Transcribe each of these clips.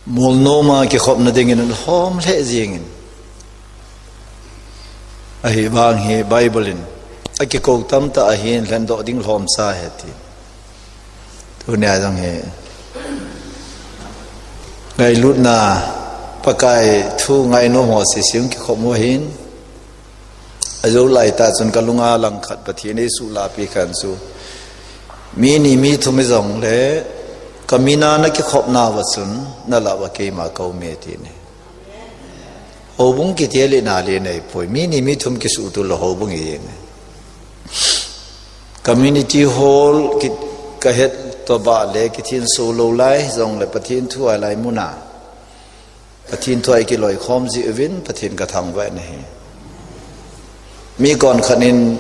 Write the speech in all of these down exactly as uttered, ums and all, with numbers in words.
Molnom a kikhopna dingin lhom lheh jingin. Ahivang hi Bible in akikou tamtah ahin lhendoh ding lhomsa ahi ti. Tunia jong hi ngailutna Pakai thu ngainom ho sisiung kikhop u ahin. Ajou laitah chun kalunga langkhat Pathen in eisuhlapi khan chu, mi ni mi thum hijongle kamina nakikhopna uva chun nalah uva keima kaum e ti ahi. Houbung kiti le nale neipoi, mi ni mi thum kisuhto lou houbung ahi. Community hall kiti kahet toh bah le kithin soh lou lai jongle Pathen thu a lai muna Pathen thu a ikiloikhom jiuvin Pathen kathangvah e. Mi konkhat in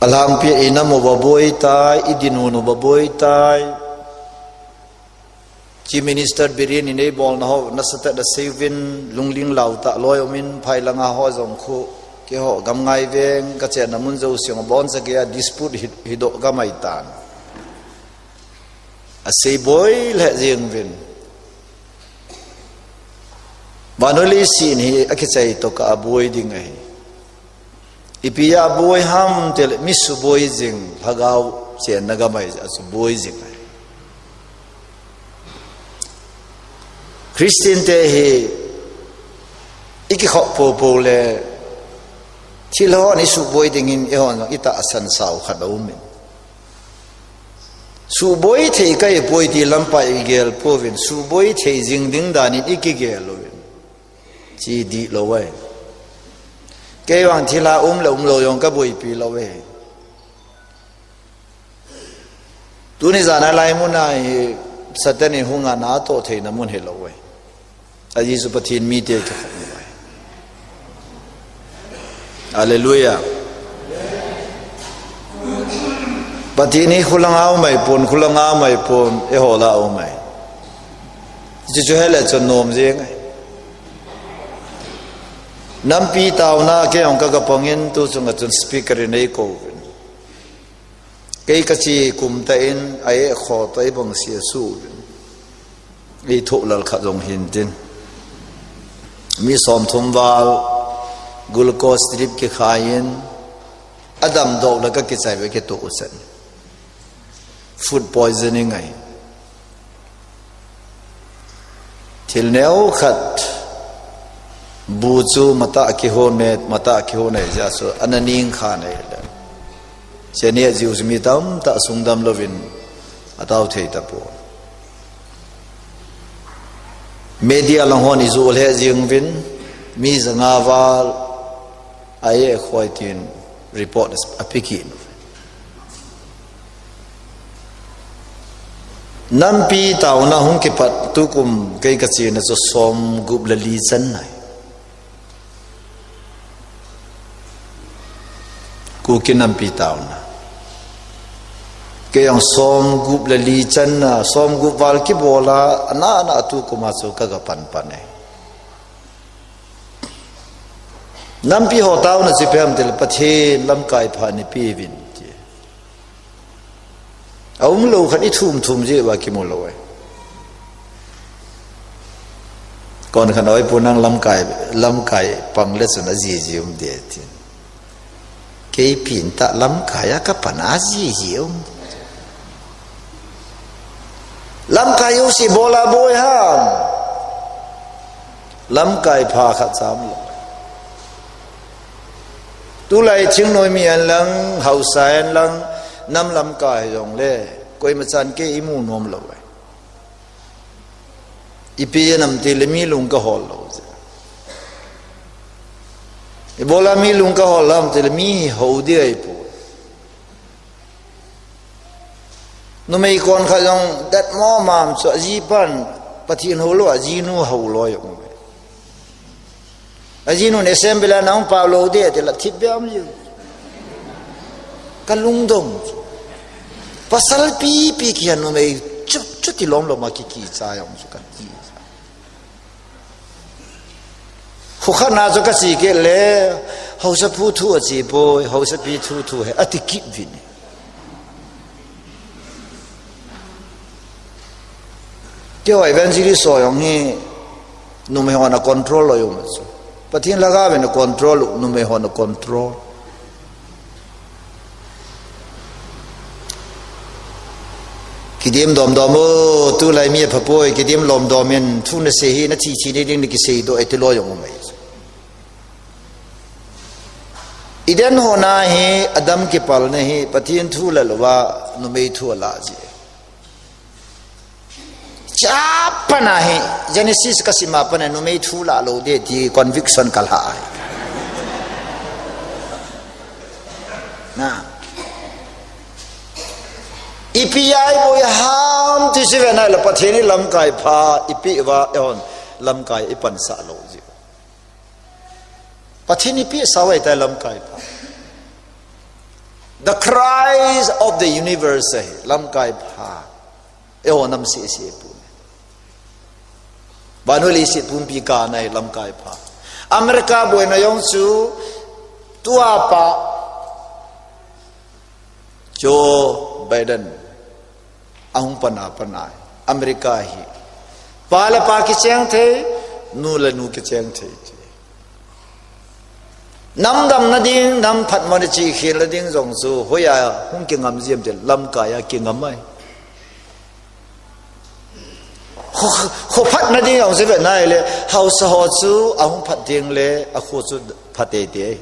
alhangpi a inam uva boi tai, idinmun uva boi tai. Chief Minister Biren in eibolna ho nasatah in aseiuvin, lungling lautah loi umin, phailanga ho jong khu, keiho Gamngai veng kachenna mun jouse jong abonchan keiya dispute hi, hidoh gamai tan. Asei boi lheh jenguvin. Vannoi leiset hi akichai tokah a boi ding ahi. Ipi a boi ham tile mi suboi jing, lhagao chenna gamai a suboi jing ahi. Christian te hi ikikhop popo le thilhon isuboi dingin eihon itahsan sau khat aumin. Suboi thei kahipoi ti lampa igel pouvin, suboi thei jing ding danin ikigel uvin. Chi dihlou ahi. Keivang thilha um le umlou jong kaboipi lou ahi. Tuni jan a lai muna hi Satan in hunga natoh theina mun hilou ahi. Ajeh chu Pathen mite kikhop u ahi. Hallelujah. Pathen hi khulanga aumai pon, khulanga aumai pon, eiho lah a aumai. Chuchu hele chun nom jeng ahi. Nampi taona keijong kagapangin tuchunga chun speaker in eikouvin. Kei kache kum tah in a-eh kho toh eibang sia suh uvin. Eithoh lal khat jong hintin. Mi somthum val glucose drip kikhai in, adamdoh le kakichai uve kitoh u chan. Food poisoning ahi. Thil neo khat bu chu matah kihon e, matah kihon e, ajeh chu ana ning khan ahile. Cheni ajiu chu mi tamtah sungdam louvin atao thei tapoi. Media lang hon ijoh lheh jeng uvin, mi janga val a-eh khoi tin report ape kit uve. Nampi taona hung kipat tukum kei kachena chu somgup le li channa ahi. Kuki nampi taona. Keijong somgup le li channa, somgup val kibol a, ana ana tukum a chu kagapan pan e. Nampi ho taona chu ipi ham tile Pathen lamkai pha neipeuvin ti. Aumlou khat ithum thum jeh uva kimu lou e. Konkhat in oi pu nang lamkai, lamkai pang le chun ajiji um de tin. Kei pin tah lamkai a kapan ajiji um. Lamkai jouse ibola boi ham. Lamkai pha khat cha umlou. Tulai thingnoi mi hen lang, haosa hen lang, nam lamkai hijongle, koima chan kei imu nom lou e. Ipi jeh ham tile mi lung kahol lou jeh. Ibola mi lung kahol lou ham tile mi hou ding ahipoi. Numei konkhat jong datmo mam chu ajipan Pathen hou lou, ajinu hou lou jong. Ajinun assembly a nahung pao lou ding tile thip beh um jiu. Kalungdong chu. Pasal pipi kihen numei chu, chuti lomlom a kikicha jong chu kati. Khokhat na chu kache kit le, haosapu thu ache poi, haosapi thu thu ahi, ati kit uvin. Keiho evangelist ho jong hi numei hon a control lou jong chu. Pathen lhagao vin a control lou, numei hon a control. Kidim domdom o, tulai mi apha poi, kidim lomdom in, thu nasei hi nathi thi ni ding, nakisei doh e ti lou jong um ahi. Eden hon a hi Adam kipalna hi Pathen thu la louva numei thu ala ji. Chapang a hi Genesis kasim a pat a numei thu la lou ding ti conviction kalha ahi. Na. Ipi a iboi ham ti chu ve nai le Pathen in lamkai pha ipi uva eihon lamkai ipansah lou ji. Pathen in ipi asah uva itia lamkai pha. The Christ of the universe ahi, lamkai pha. Eiho nam sese pu. Vannoi leiset pumpi kana ahi lamkai pha. America boina jong chu tua pa Joe Biden ahung pan a pat a America hi pa le pa kicheng thei, nu le nu kicheng thei ti. Nam damna ding, nam phatmo na chi khel na ding jong chu hoiya hung kingam jiem ti lamkai a kingam ahi. Kho, kho phatna ding jong chu ve nai le, haosa ho chu ahung phat ding le, akho chu pha teitei.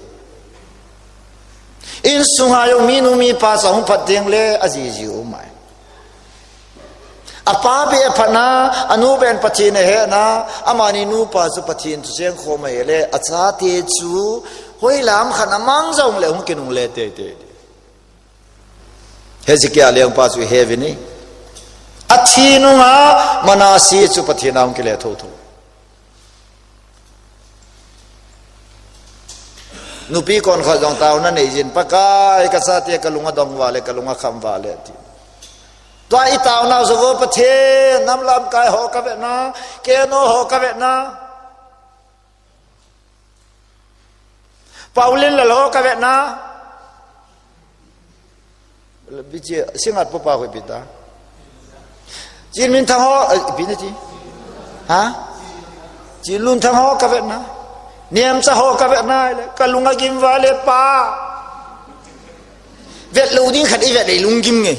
Insung a jong minu mipa chu ahung phat ding le, ajiji um ahi. Apa beh aphatna, anu beh in Pathen ahehna, amani nupa chu Pathen thucheng khom ahi le, achate chu hoilam khat a mang jong le hung kinungle teitei. Hezekiah lengpa chu ihe uvin ahi. Athi nunga Manasseh chu Pathen a hung kile thotho. Nupi konkhat jong taona nei jin, Pakai, kachate kalung adong uva le, kalung akham uva le, ati. Tua itaona u chu vo Pathen, nam lamkai ho kavetna, keno ho kavetna. Paulin lal ho kavetna. Bichi, Singngat pupa ho ipi ta. Chinminthang ho, eh, ipi na ti. Ha? Chinlunthang ho kavetna. Niamcha ho kavetna, kalung agim uva le pa. Vet lou ding khat ivet le ilung gim nge.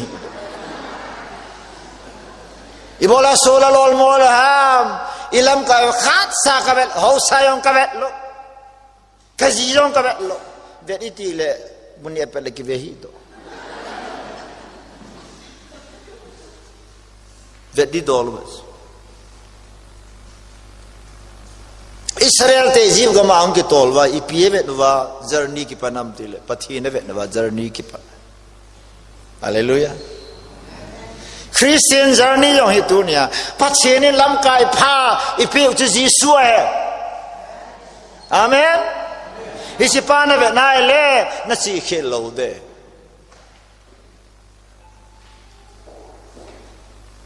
Ibola sola lolmo la ham. Ilamkai khatcha kavet, haosa jong kavet lou. Kaji jong kavet lou. Vet iti le, mun ni apet le kive hih doh. Vet di doh lou bas. Israel te Egypt gam a hung kitol uva, ipi avet uva, journey kipan ham ti le, Pathen avet uva, journey kipan. Hallelujah. Christian journey jong hi tunia, Pathen in lamkai pha ipeh u chu Jesu ahi. Amen. Hiche pa navet nai le, nachi khel lou ding.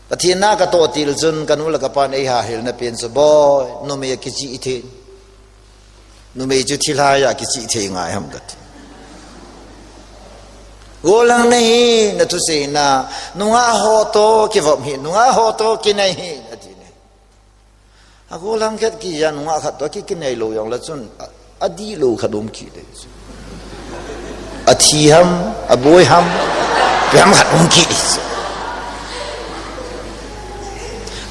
Pathen na katoh til chun, kanu le kapan eihahilna pen chu boi, numei a kichih thei. Numei chu thilhai a kichih thei ngai ham kati. Gollhang nahi, nathuseina, nungah ho toh kivop hih, nungah ho toh kinai hih, ati ne. Agollhang khat kija nungah khat toh ki, kinai lou jong le chun, a, adihlou khat um kit ding chu. Athi ham, aboi ham, ipi ham khat um kit ding chu.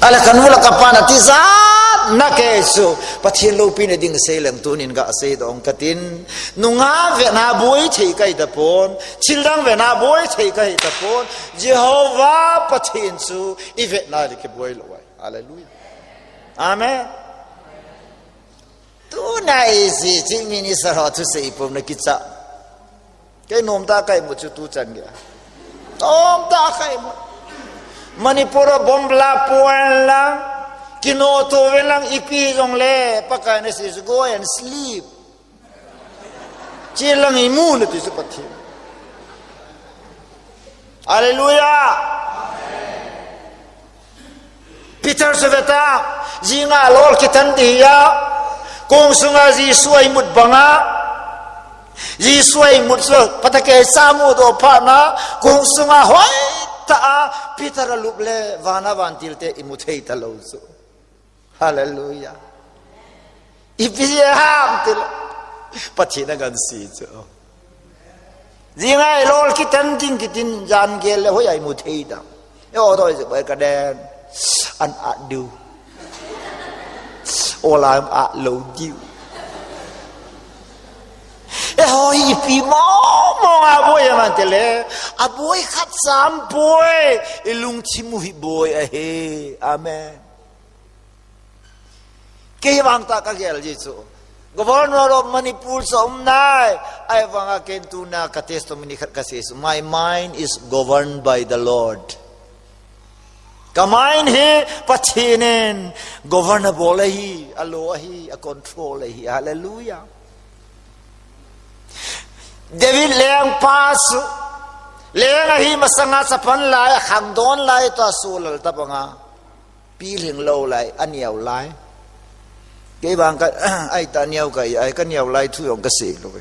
Ahile kanu le kapan atijat na kei chu, Pathen loupina ding seileng tunin gasei dong katin, nungah vetna boi thei kahi tapon, thildang vetna boi thei kahi tapon, Jehovah Pathen chu ivetna le kiboi lou ahi. Hallelujah. Amen. Tuna hiche Chief Minister ho thusei pum na kicha. Kei nomtah kaimut chu tuchan gei. Nomtah kaimut. Manipur a bomb la pon lang, kinoto ven lang ipi jong le, Pakai nasei chu go and sleep. Che lang imu nati chu Pathen. Hallelujah. Peter chu veta, jinga lol kitan ding ahi a, kong sunga Jesu a imut banga, Jesu a imut chu, phatah kei cha mudoh phat na, kong sunga hoi ta a, Peter alup le, vana vantil te imu thei talou chu. Hallelujah. Ipi ham til. Pathen angansei chu. Jingai lol kitan ding kitin jan gel le hoiya imu thei ta. E o doi chu bai ka den. An a du. Olam a lo diu. E hoi ipi mo mo nga boi man tele. A boi khat sam boi. Ilung chimu hi boi ahe. Amen. Kei vang ta ka gel ji chu. Governor of Manipur chu um nai. Ai vanga ken tuna ka testimony khat ka sei chu. My mind is governed by the Lord. Ka mind hi Pathen in governable ahi, alo ahi, a control ahi. Hallelujah. David leng pa chu. Leng ahi masanga chapan lai, a khangdon lai to a sulal ta banga. Pilhing lo lai, a niau lai. Kei vang ka, ai ta niau ka, ai ka niau lai thu jong ka sei lo.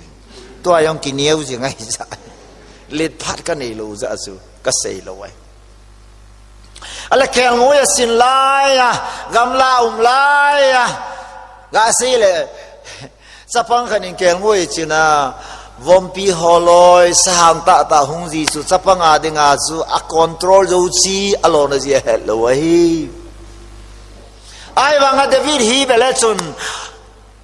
Tua jong ki niau jing ai sa. Let phat ka nei lo ja chu, ka sei lo ai. Ala kelngoi a sin lai a, gamla um lai a. Ga sei le, Chapang khat in kelngoi china, vompi holoi, sahang tah tah hung ji chu, chapang a dinga chu, a control jou chi, a lona ji a het lo ahi. Ai vanga David hi bele chun,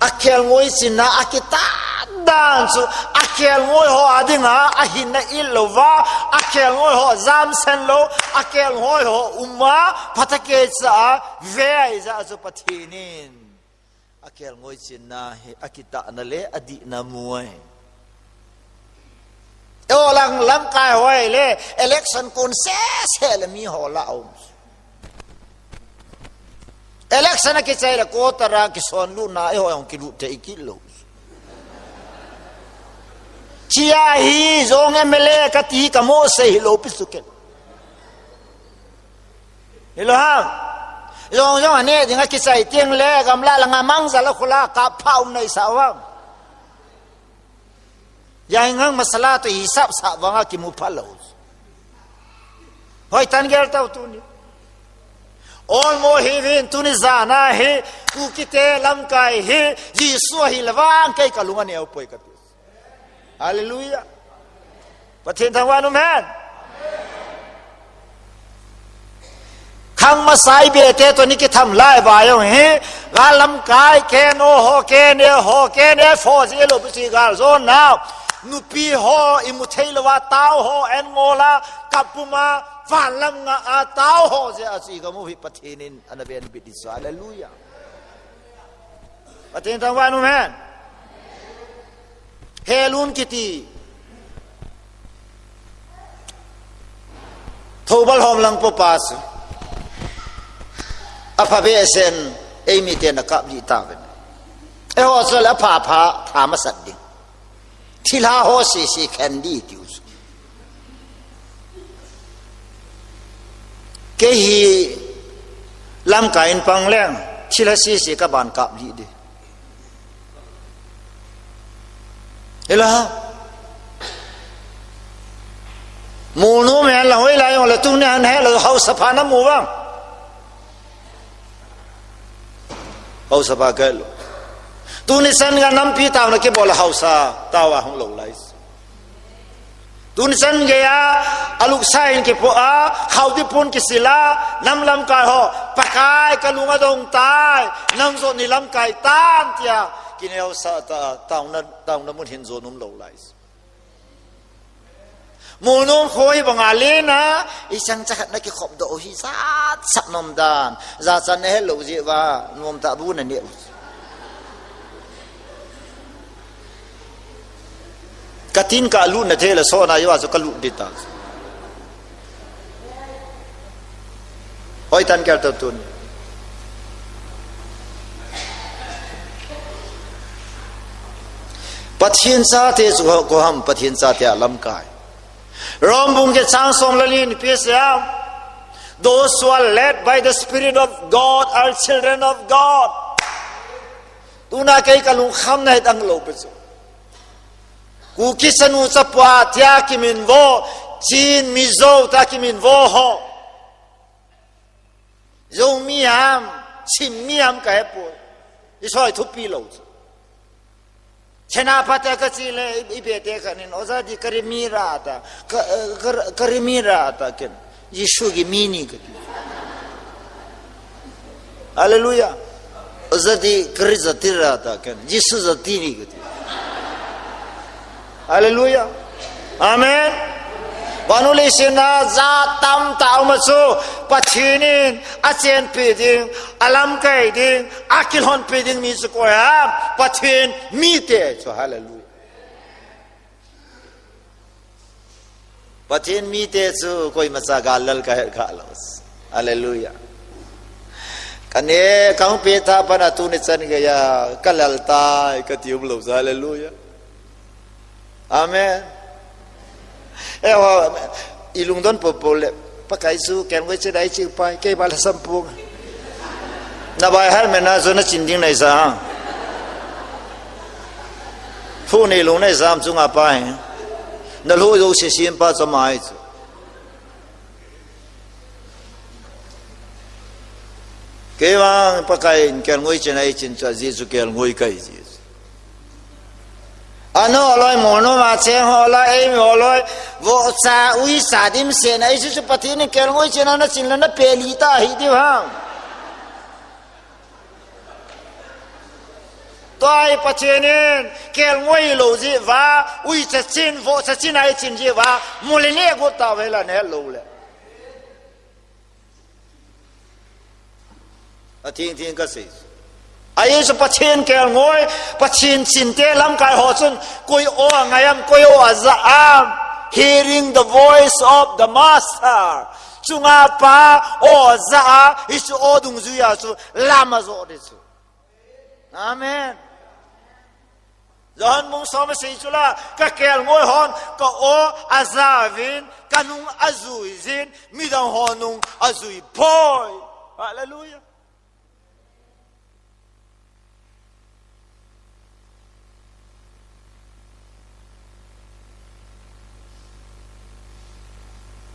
a kelngoi china, a kitah dan chu, a kelngoi ho a dinga, a hinna il lo va, a kelngoi ho jam sen lo, a kelngoi ho uma, phatah kei cha, ve ai ja chu Pathen in. A kelngoi chinna hi, a kitahna le, a dihna mu ai. Eo lang lamkai hoi le, election kun se se le mi ho la um. Election a kichai le kotara kison luna, e ho jong kilut thei kit lo. Chia hi, jong M L A ka ti ka mo sei hi lo pi su ken. Hilo ha. Jong jong ane ding a kichai tieng le gamla langa mangza la khula ka pha um nei sa vang. Ya ngang masala to hisap sa vang a kimu pha lo. Hoi tan gel tau tuni. Olmo hi vin tuni jana hi Kukite lamkai hi Jesu hi le vang kei ka lunga neo poi ka ti. Hallelujah. Pathen thangvah in um hen. Khang masai be te to ni kitham lai va jong hi. Ga lamkai K N O ho, K N A ho, K N F ho ji lo pi si gal zon nau. Nupi ho, imu thei lo va tao ho, en ngola, kapuma, van lam nga a tao ho, je a si ga mu hi Pathen in, ana ben bit di sa. Hallelujah. Pathen thangvah in um hen. Helun kiti. Thoubal hom lang po pa su. Apha be sen ei mi te na kap li ta ben. E ho so la pha pha tha masat ding. Thilha ho si si khen di tiu su. Kei hi lamkai in pang leng, thilha si si ka ban kap li di. Ila. Mu nu me la hoi la jong la tu ne an he la hausa pha na mu vang. Hausa pha ke lo. Tuni san ga nampi tao na ke bol hausa tao a hung lo lai. Tuni san ge a, a luksa in kipo a, khau di pun kisila, nam lamkai ho, Pakai ka lunga dong tai, nang zo ni lamkai tan tia, kineo sa ta, tauna, tauna mun hin zo num lo lai. Mu num khoi banga lena, i sang cha khat na kikhop do hi sa, sa nom dan, za chan na he lo je va, nom ta bu na ne. Ka tin ka lut na thei la so na yo a so ka lut di ta. Hoi tan kel to tun. Pathen chate chu ko ham, Pathen chate a lamkai. Rom bung ke chang som le li ni pe se a. Those who are led by the Spirit of God are children of God. Tuna kei ka lungkham na hi dang lo pe chu. Kuki sanu chapua tia kimin vo, Chin Mizo ta kiminvo ho. Zomi ham, Chin mi ham kahepoi. Isoi thupi lou chu. Chena pate kachi le, i, ibe te kanin, Oja di kari mi ra ta, ka, ka, kari mi ra ta ken. Jisu ki mi ni kati. Hallelujah. Oja di kari jati ra ta ken. Jisu jati ni kati. Hallelujah. Amen. Vannoi leiset a jat tamtah um a chu, Pathen in achenpi ding, alamkai ding, akilhonpi ding mi chu koi ham, Pathen mite chu, hallelujah. Pathen mite chu koimacha gal lal kahet khalou. Hallelujah. Kane, kahung pet a pat a tuni chan geiya, kalal tai, kati umlou, hallelujah. Amen. Eh, ho, ilungdon popo le, Pakai chu kelngoi chena ichi pai, kei ba lhasam pung. Nabai hal mena chu nachin ding naisa. Hu nei lung naisa am chunga pai. Nalhu jouse siempa chu ama ahi chu. Kei vang Pakai in kelngoi chena ichin chu, ajeh chu kelngoi kahi jeh chu. Ano loi, mono ma cheng ho loi, eimi ho loi, vohcha, uicha dimset na, ajeh chu Pathen in kelngoi chena nachin le napeli ta hi diu ham. Tua hi Pathen in kelngoi lou jeh uva, uicha chin, vohcha chin a ichin jeh uva, mu le neh got tauve la neh lou le. Athing thing kasei. Ajeh chu Pathen kelngoi, Pathen chinte lamkai ho chun, koi aw angai am, koi aw aja am. Hearing the voice of the master. Chunga pa aw aja a, hichu aw dungjuia chu lam ajo ding chu. Amen. Johan bung som asei chu la, ka kelngoi hon, ka aw ajauvin, ka nung ajuijin, midang ho nung ajui poi. Hallelujah.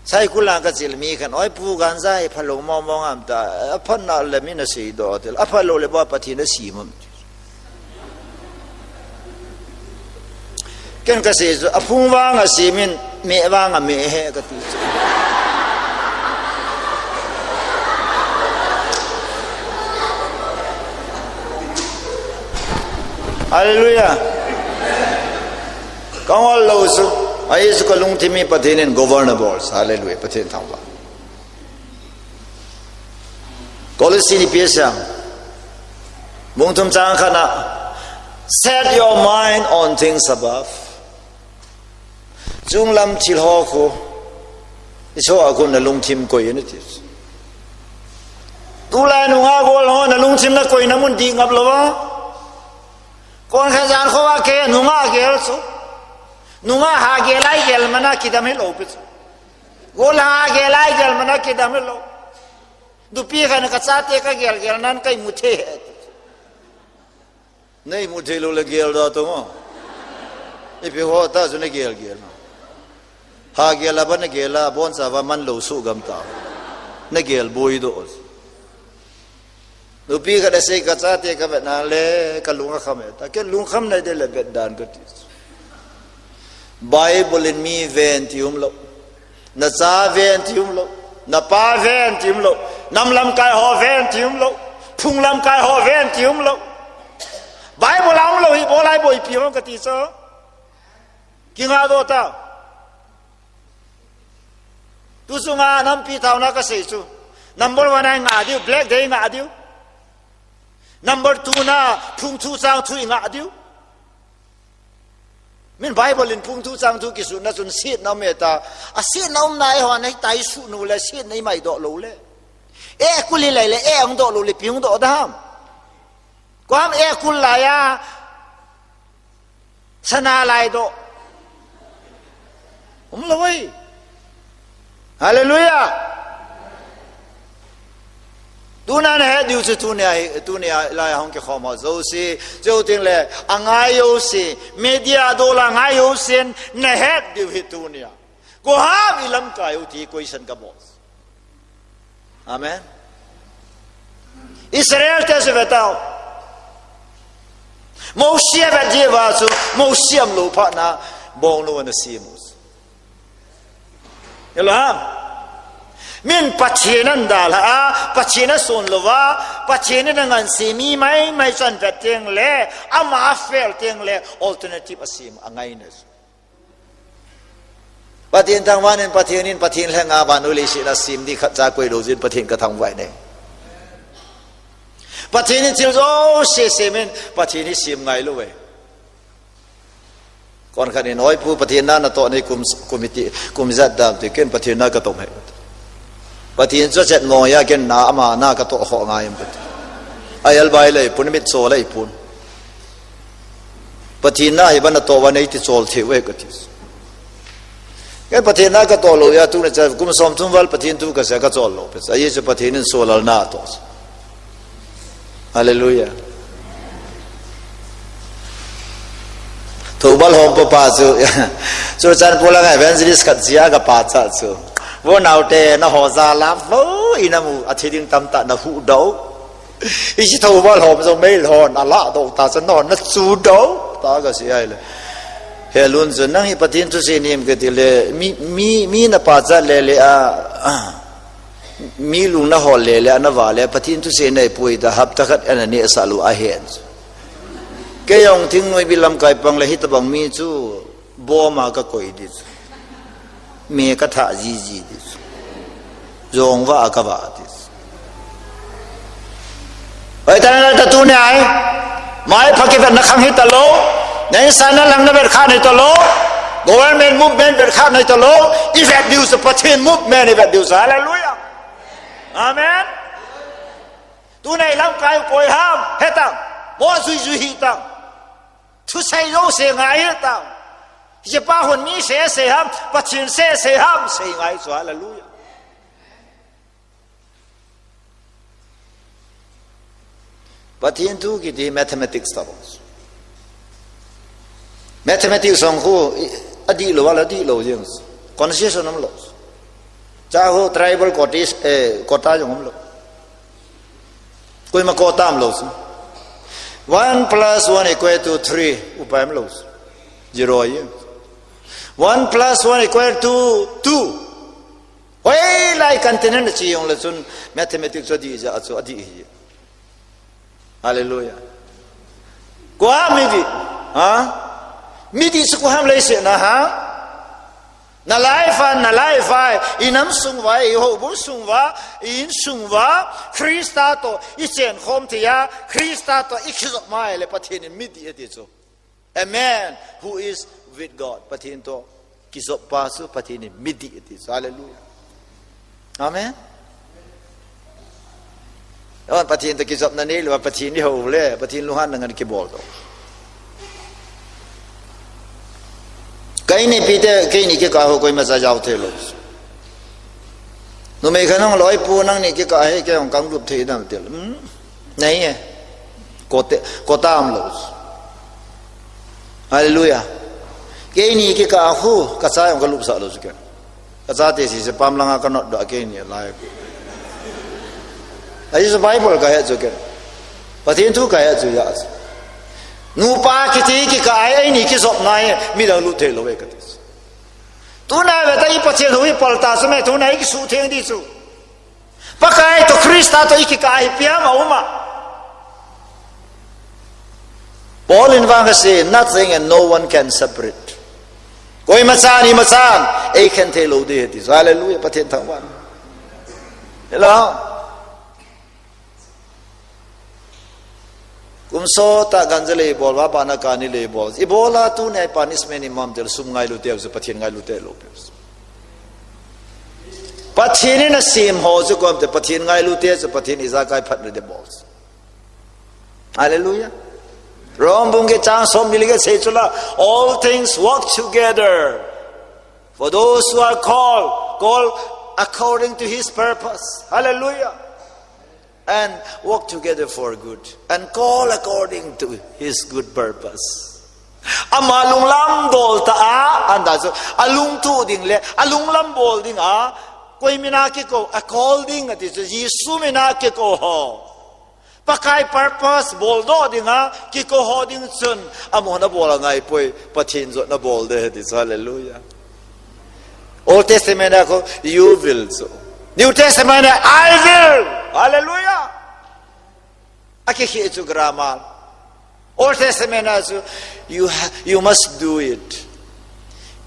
Saikul lang kachil mi khan, oi pu ganja hi phalou mong mong am ta, aphat na le min asei doh til, aphalou le ba Pathen asem am. Ken kasei chu, aphung vang asem in, meh vang ameh e kati chu. Hallelujah. Kangol lou chu, ajeh chu kalungthim hi Pathen in governable. Hallelujah. Pathen thangvah. Colossians ipi asei em? Bung thum chang khat na, set your mind on things above. Chunglam thil ho khu, Isua khu nalungthim koi in ati. Tulai nungah gol ho nalungthim nakoi na mun dih ngap lou a. Kon khat jan kho a kei nungah gel chu. Nungah ha gel a igel man a kidam hilou pi chu. Gol ha gel a igel man a kidam hilou. Nupi khat in kachate kagel gel nan ka imu thei e. Na imu thei lou le gel da to mo. Ipi ho ta chu nagel gel. Ha gel a ba nagel a, boncha va man lou suh gam ta. Nagel boi doh. Nupi khat asei, kachate kavet na le, kalung akham e ta. Kei lungkham nai de le vet dan kati. Bible in mi ven ti umlou. Nacha ven ti umlou. Napa ven ti umlou. Nam lamkai ho ven ti umlou. Phung lamkai ho ven ti umlou. Bible a umlou hi bol a iboipi ham kati chu. Kingah doh ta. Tu chunga nampi thauna kasei chu. Number one a ingah diu, black day ingah diu. Number two na phung thu chang thu ingah diu. Min Bible in phung thu chang thu kisutna chun setna um e ta. Asetna umna eiho na hita isuh nu le setna imai doh lou le. Eh kul hilai le, eh hung doh lou le, ipi hung doh dam. Koiham eh kul lai a sana lai doh. Umlou e. Hallelujah. Tuna nahet diu chu tunia hi, tunia lai hung kikhom ho jouse, chuteng le angai jouse, media dol a ngai jousen nahet diu hi tunia. Koiham ilamkai u ti koisan kabol. Amen. Israel te chu ve tau. Mosi avet jeh uva chu, Mosi umlou phat na, bong lou ana sem u chu. Hello, ha? Min Pathen ana dalha a, Pathen ana sunlou va, Pathen in angansei mi maimai chu avet teng le, ama afel teng le, alternative asem angai na chu. Pathen thangvah in, Pathen in, Pathen lheng a vannoi leiset a sem di khat cha koi lou jeh in Pathen kathangvah e. Pathen in thil jouse sem in, Pathen hi sem ngai lou ve. Kon khat in, "Oi pu, Pathen na natoh nei kum, kum iti, kum ijat dam ti," ken Pathen na katom e. Pathen chu chet mo ya ken na ama na katoh ho ngai em kati. Ai albai lei pun, mit so lei pun. Pathen na hi bana toh va nei ti chol thei ve kati. Ken Pathen na katoh lou ya tu na cha kum som thum val Pathen thu kasa kachol lou. Pesa ye chu Pathen in solal na toh. Hallelujah. Thoubal hom pa pa chu. Chu chan pulanga evangelist khat jia kapachat chu. Vo naote na ho ja la vo ina mu athi ding tamtah na hu dou. Isi thoubal hom jong mei lhon ala dou ta chan no na chu dou. Ta kasi ai le. Helun chu nang hi Pathen thusei nem kati le mi, mi, mi na pachat le le a. Mi lung na hol le le, ana va le, Pathen thusei nei pui ta, hapta khat ana neh sah lou ahen. Kei jong thingnoi bi lamkai pang le, hitabang mi chu, bom a kakoi di chu. Me kathah jiji di chu. Jong va a kava di chu. Oi, ta na ta tu ne ai. Mai pha kivetna khang hi talou. Nei sa na lang na vet kha nei talou. Government movement vet kha nei talou. Ivet diu sa Pathen movement ivet diu sa. Hallelujah. Amen. Tu nei lamkai u koiham. Hetang. Mo jui jui hitang. Thusei jouse ngai hitang. Hiche pa hon mi sei sei ham. Pathen sei sei ham. Sei ngai chu. Hallelujah. Pathen thu kiti mathematics ta bang. Mathematics song khu, i, adih lou, ala dih lou jeng. Concession umlou. Cha khu tribal quotas, eh, quota jong umlou. Koima quota umlou. One plus one equal to three, upai umlou. Zero jeng. One plus one equal to two. Hoilai continent a che jong le chun mathematics chu adih jeh a chu adih hi. Hallelujah. Koiham midih. Ha? Midih chu koiham leiset na ha? Na life a, na life a, i nam sung uva, i houbung sung uva, i insung uva, Christa toh i chenkhom thei a, Christa toh i kijop mai le Pathen in midih ati chu. A man who is with God. Pathen toh kijop pa chu Pathen in midih ati chu. Hallelujah. Amen. Amen. Pathen toh kijopna neilou, Pathen i hou le, Pathen lunghanna ngen kibol doh. Keini pite, keini kikah ho koima cha jao thei lou. Numei khat hung loi pu nangni kikah hi kei hung kang lup thei dam til. Hmm? Nei e. Kote, quota umlou. Hallelujah. Keini kikah khu, kacha jong kalupsah lou chu ken. Kachate sese pam langa kanot doh keini lai. Ahi chu Bible kahe chu ken. Pathen thu kahe chu ya chu. Nupa kiti kikah a eini kijopna hi midang lut thei lou e kati. Tuna ve ta i Pathen thu hi pal ta chu me tuna i kisuh theng di chu. Pakai toh Christa toh i kikah hi piam a um a. Paul in vang asei, nothing and no one can separate. Koima chan, ima chan, eikhen thei lou ding ahi ti. Hallelujah, Pathen thangvah. Hello. Kum sot a ganja le ibol, vapa na kani le ibol. Ibol a tuni a punishment i mam tel sum ngailu teu chu Pathen ngailu tei lou peh. Pathen in asem ho chu kom te Pathen ngailu tei chu Pathen ijakai phat le de bol. Hallelujah. Rom bung get chang som ni le get sei chu la, all things work together for those who are called, called according to his purpose. Hallelujah. And work together for good, and call according to his good purpose. Ama lunglam dol ta a, anda chu, alungtuh ding le, alunglam bol ding a, koi mina kikou, a call ding ati chu, Jesu mina kikou ho. Pakai purpose bol doh ding a, kikou ho ding chun, amahon abol angai poi, Pathen jotna bol ding ati chu, hallelujah. Old Testament a kon, you will chu. New Testament a, I will. Hallelujah. Akikhe chu grammar. Old Testament a chu, you ha-, you must do it.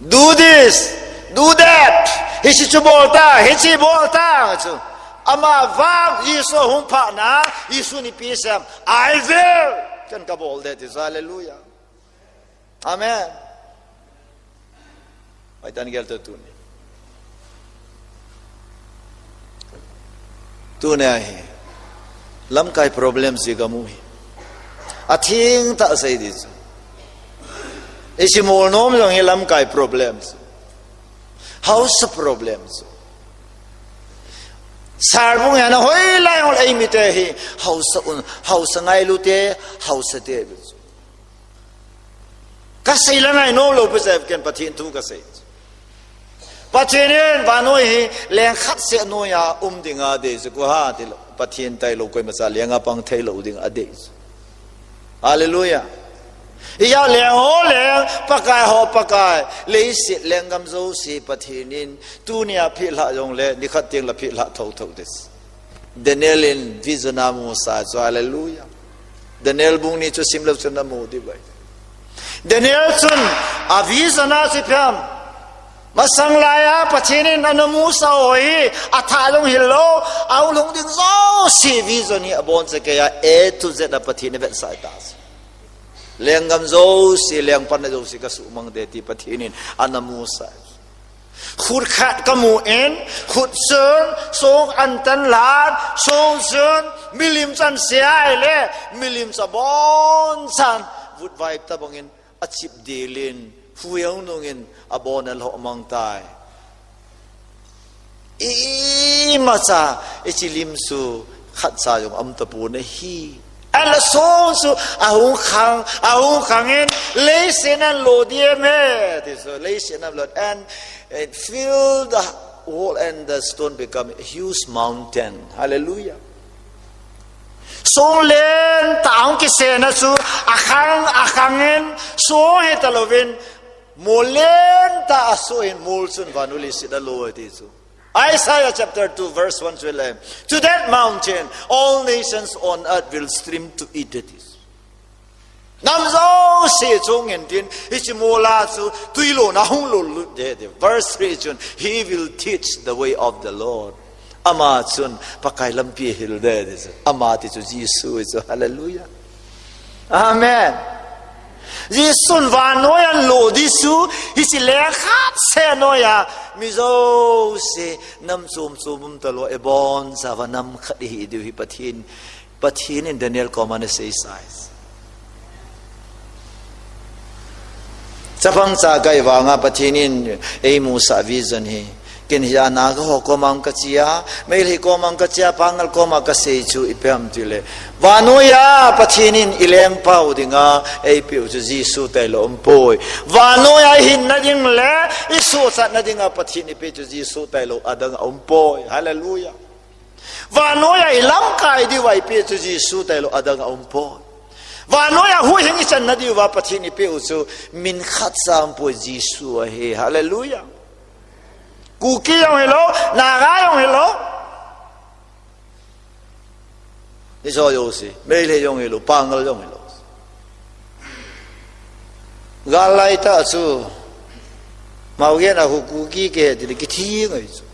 Do this, do that. Hiche chu bol ta, hiche bol ta chu. Ama vang Jesu ahung phat na, Jesu in ipi asei em, I will. Ken kabol ding ati chu, hallelujah. Amen. Oi, tan gel to tuni. Tuni ahi. Lamkai problem chu kamu hi. Atheng tah sei ding chu. Isimol nom jong hi lamkai problem chu. Haosa problem chu. Sarbung ana hoilai hol eimi te hi. Haosa un, haosa ngailu te, haosa te. Kasei la ngai nom lou pi seh ken Pathen thu kasei. Pathen in vannoi hi leng khat seh noiya um ding adei chu koi ham tileh Pathen tailou koima cha lenga pang theilou ding adei chu. Hallelujah. Hijeh a leng ho leng, Pakai ho Pakai, leiset lenggam jouse Pathen in tunia phelha jongle, nikhat teng la phelha thotho ding. Daniel in vision amusah chu, hallelujah. Daniel bung ni chu simlou chun amu ding ahi. Daniel chun a vision a chu ipi ham. Masang laiya Pathen in ana musah ho hi, athah jong hilou, ahung lhung ding jouse vision hi abonchauva A to Z a Pathen in avetsah tai. Lenggam jouse, lengpanna jouse kasuhmang ding ti Pathen in ana musah. Khut khat kamu in, khut chun, song antan lhan, song chun, milim chan sia ahile, milim chu abonchan, vutvai tabang in, achip dil in, hui ahung nung in, abon alhoh mang tai. Imacha, ichilim chu, khatcha jong aum tapon ahi. Ala song chu, ahung khang, ahung khang in, leiset in alo ding ahi, ti chu, leiset in alo, and it filled the wall and the stone become a huge mountain. Hallelujah. Song lentah ahung kisena chu, akhang, akhang in, song hi talouvin, mol lentah asoh in mol chun vannoi leiset alo ti chu. Isaiah chapter two, verse one to eleven. To that mountain, all nations on earth will stream to it, that is. Nam jouse chungin tin, hiche mol a chu, tui lona hung lollut ding, ding. Verse three chun, he will teach the way of the Lord. Ama chun, Pakai lampi ahil ding, ding chu. Ama ti chu Jesu chu, hallelujah. Amen. Jesun vannoi alo ding chu, hiche leng khat seh noiya, mi jouse, nam chom chom um talou, ibonchauva nam khat ihi diu hi Pathen, Pathen in Daniel koma ana seisah. Chapang cha kai vanga Pathen in eimusah vision hi. Ken hia Naga ho koma kache a, Meitei koma kache a, Pangal koma kasei chu ipi ham tile. Vannoiya Pathen in ilengpau dinga eipeu chu Jesu tailou umpoi. Vannoiya ihinna ding le isuhchatna dinga Pathen in eipeu chu Jesu tailou adang aumpoi. Hallelujah. Vannoiya ilamkai diuva eipeu chu Jesu tailou adang aumpoi. Vannoiya huhhing ichanna diuva Pathen in eipeu chu min khatcha aumpoi, Jesu ahi. Hallelujah. Kuki jong hilou, Naga jong hilou. Ni jo jo si, Meitei jong hilou, Pangal jong hilou. Gal laitah chu, Maogen a khu Kuki kahi tile kithi ngai chu.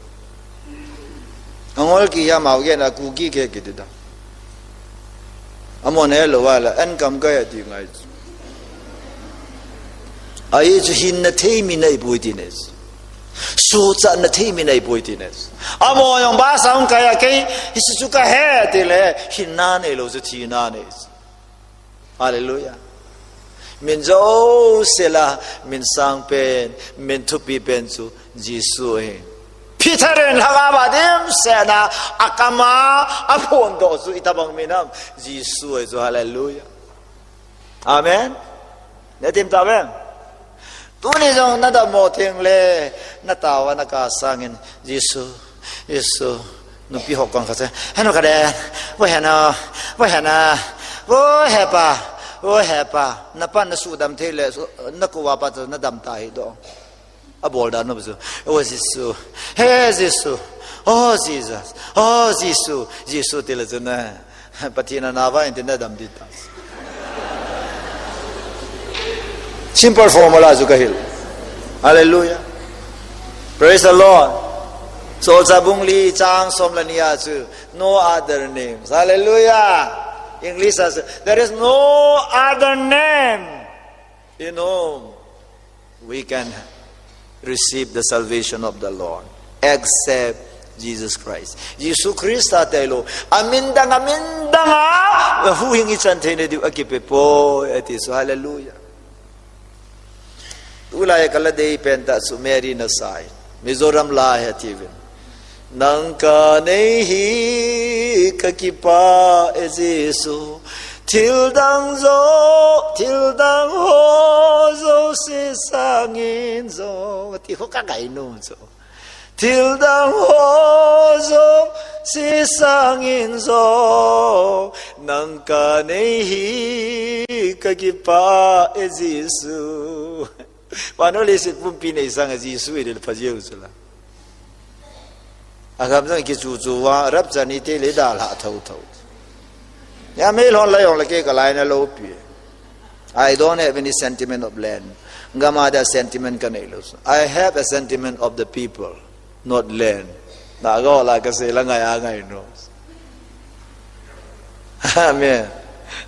Angol kija Maogen a Kuki kahi kiti da. Amahon helou a la, an kam kahi ti ngai chu. Ahi chu hinna thei mi nahipoi ti nai chu. Suhchatna thei mi nahipoi ti nai chu. Amaho jong basa hung kai a kei, hiche chu kahe tile, hinna neilou chu thina nei chu. Hallelujah. Min jouse lah, min sangpen, min thupipen chu Jesu ahi. Peter in lhagao a dimset a, akam a, aphondoh chu itobang min ham, Jesu ahi chu, hallelujah. Amen. Netim tave. Tuni jong nadam mo teng le, nataova nakap sangin, Jesu, Jesu, nupi ho kong khat se. Henu kade, vo hena, vo hena, vo hepa, vo hepa. Napan nasudam thei le, nakouva pa chu nadam ta hi do. Abol dan nu chu, O Jesu, he Jesu, O Jesus, O Jesu, Jesu tile chu na. Pathen anava in tin nadam ding ta. Simple formula chu kahil. Hallelujah. Praise the Lord. Solchah bung li chang som le ni a chu, no other names. Hallelujah. English says, there is no other name in whom we can receive the salvation of the Lord except Jesus Christ. Jesu Christa tailou, amin dang, amin dang a huhhing ichan theina diu akipe poi, ati chu, hallelujah. Tulai kala dei pen ta chu Mary nasai. Mizoram la hi ati uvin. Nang kanei hi kakipah e Jesu. Thil dang jouse, thil dang ho jouse sangin jong. Ti ho kangai nom chu. Thil dang ho jouse sangin jong. Nang kanei hi kakipah e Jesu. Vannoi leiset pumpi nei sanga Jesu hi le pha jeng chu la. Agam jong kichu chu va, rapture ni tile dalha thotho. Ya mei lhon la jong le kei kalaina lou pi. I don't have any sentiment of land. Gam a dia sentiment kanei lou. I have a sentiment of the people, not land. Nagaho la kasei la ngai a ngai nom. Amen.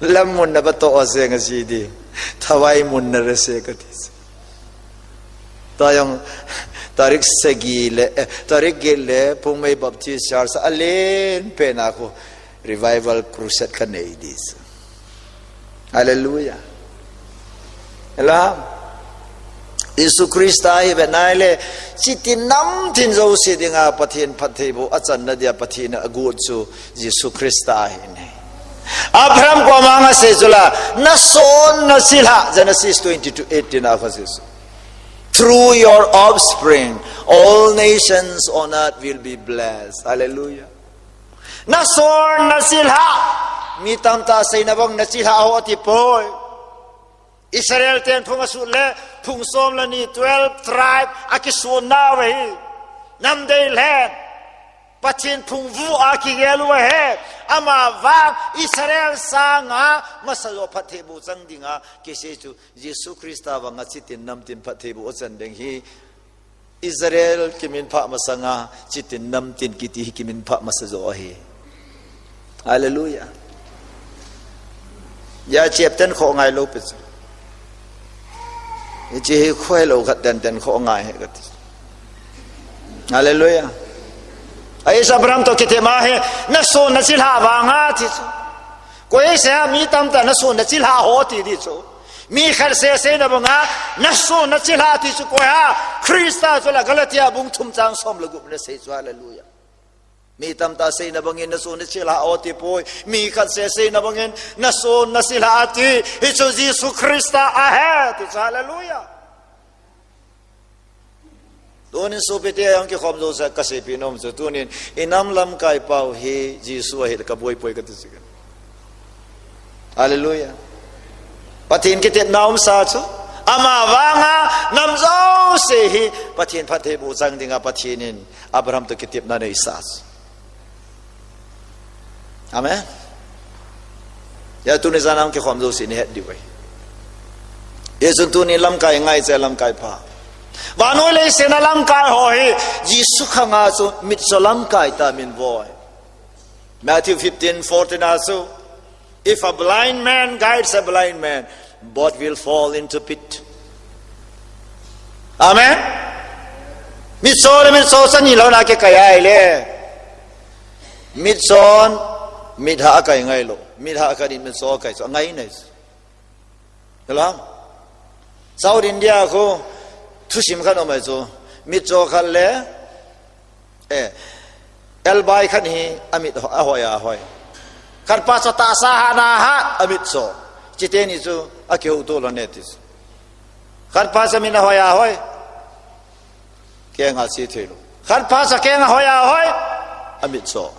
Lam mun na ba to a se nga si di. Thawai mun na re se kati. Tua jong tarik sagi le, eh, tarik get le, Phungmei Baptist Church a len pen a khu revival crusade kanei ding. Hallelujah. Hello. Jesu Christa hi ve nai le, chitin namtin jouse dinga Pathen phattheiboh achanna dia Pathen agot chu Jesu Christa ahi ne. Abraham koma nga sei chu la, nason nachilhah, Genesis twenty-two eighteen a khu Jesu. Through your offspring, all nations on earth will be blessed. Hallelujah. Nason nachilhah. Mi tamtah seina bang nachilhah ho ati poi. Israel ten phung asut le, phung som le ni, twelve tribe, akisonna uve hi. Namdei lhen. Pathen phungvuh a kigel uve hi. Ama vang Israel sanga masa jo phattheiboh chang dinga, kisei chu Jesu Christa vanga chitin namtin phattheiboh achan ding hi. Israel kiminphah masanga, chitin namtin kiti hi kiminphah masa jo ahi. Hallelujah. Ya chep ten kho ngai lou pi chu. Hiche hi khoi lou khat ten ten kho ngai hi kati. Hallelujah. Ai Abraham to kiti ma hi, nason nachilhah vanga ti chu. Koi se mi tamtah nason nachilhah ho ti di chu. Mi khat seh seina banga, nason nachilhah ti chu koi ham. Christa chu la Galatia bung thum chang som le gup na sei chu, hallelujah. Mi tamtah seina bangin nason nachilhah ho ti poi. Mi khat seh seina bangin, nason nachilhah ti. Hichu Jesu Christa ahi ti chu, hallelujah. Tunin sopi te a hung kikhom jouse a kaseipi nom chu tunin, inam lamkai pau hi Jesu ahi le kaboi poi kati chu. Hallelujah. Pathen kitepna umsa chu. Ama vanga nam jouse hi Pathen phattheiboh chang dinga Pathen in Abraham to kitepna neisa chu. Amen. Ya tuni jan a hung kikhom jouse ni het diu ahi. Hichun tuni lamkai ngaicha lamkai pha. Vannoi leiset a lamkai ho hi Jesu khanga chu mitcho lamkai ta min voi. Matthew fifteen fourteen a chu, if a blind man guides a blind man, both will fall into pit. Amen. Mitcho le mitcho chan ni lou na kikai a ahile. Mitchon, mit hah akai ngai lou. Mit hah akai in mitcho akai chu angai nai chu. Hello? South India khu thusim khat um ahi chu. Mitcho khat le, eh, elbai khat hi amit ho-, ahoi ahoi. Khat pa chu tahsa hah na hah, amitcho. Chite ni chu akihouto lou ne ti chu. Khat pha chu mit ahoi ahoi, keng a che thei lou. Khat pha chu keng ahoi ahoi, amit cho.